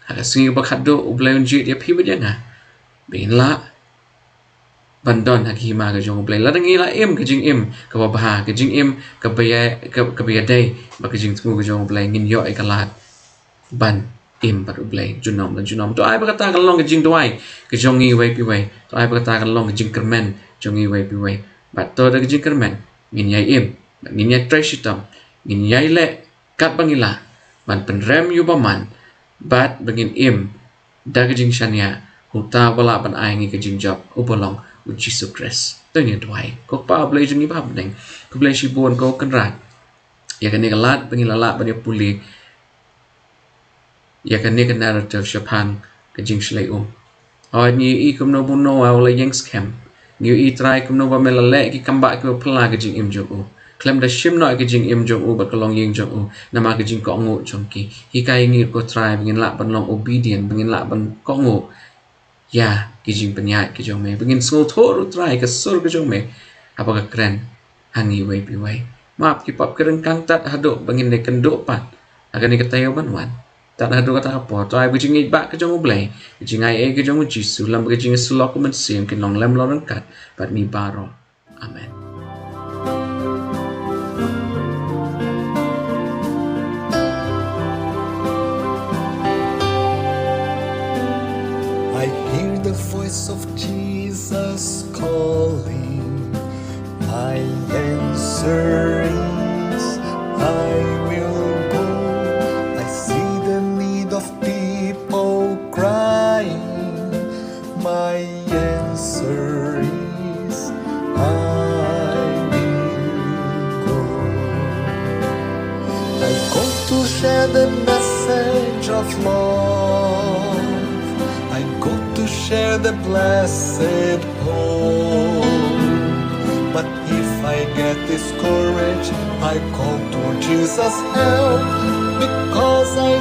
Ha ka sngi kaba khatduh U Blei un jied ïa phi bad ïa nga ba ngin lah ban don ha ka hima ka jong U Blei. Lada ngi la im ka jingim kaba bha, ka jingim kaba ïa, ka-, kaba ïadei bad ka jingthmu ka jong U Blei, ngin ïoh ïa ka lad ban im bad U Blei junom la junom. To ai ba kata kan long ka jingduwai ka jong ngi iwei pa iwei. To ai ba kata kan long ka jingkyrmen jong ngi iwei pa iwei. Bad to da ka jingkyrmen ngin ïai im, ngin ïai trei shitom, ngin ïai leh katba ngi lah ban pynrem ïa u bymman, bad ba ngin im da ka jingshaniah ha uta uba lah ban ai ngi ka jingjop, uba long U Jisu Khrist. To ngin duwai. Ko Kpa U Blei jong ngi ba ha bneng, khublei shibun ko Kynrad ïa kane ka lad ba ngi la lah ban ïa pule ïa kane ka narrative shaphang ka jingshlei um. Hooid, ngi ïohi kumno ba u Noah u la ïeng skhem. Ngi ïohi Trai kumno ba me la leh ki kam ba ki ba phylla ka jingim jong u, khlem da shim noh ka jingim jong u bad ka longïing jong u namar ka jingkohnguh jong ki. Hikai ïa ngi ko Trai ba ngin lah ban long obedient, ba ngin lah ban kohnguh ïa ki jingpynïaid ki jong me, ba ngin sngewthuh ruh Trai ka sur ka jong me haba ka kren ha ngi iwei pa iwei. Map ki pop ki ryngkang tad haduh ba ngin ïakynduh pat ha kane ka taïew ban wan. Tad haduh kata ka por, to ai ba ka jingïeit ba ka jong U Blei, ka jingaiei ka jong U Jisu, lem bad ka jingïasyllok U Mynsiem kin long lem long ryngkat bad ngi baroh. Amen. I hear the voice of Jesus calling. My answer is, I will go. I see the need of people crying. My answer is, I will go. I go to share the message of love. I go to share the blessed hope. But if I get discouraged, I call to Jesus' help, because I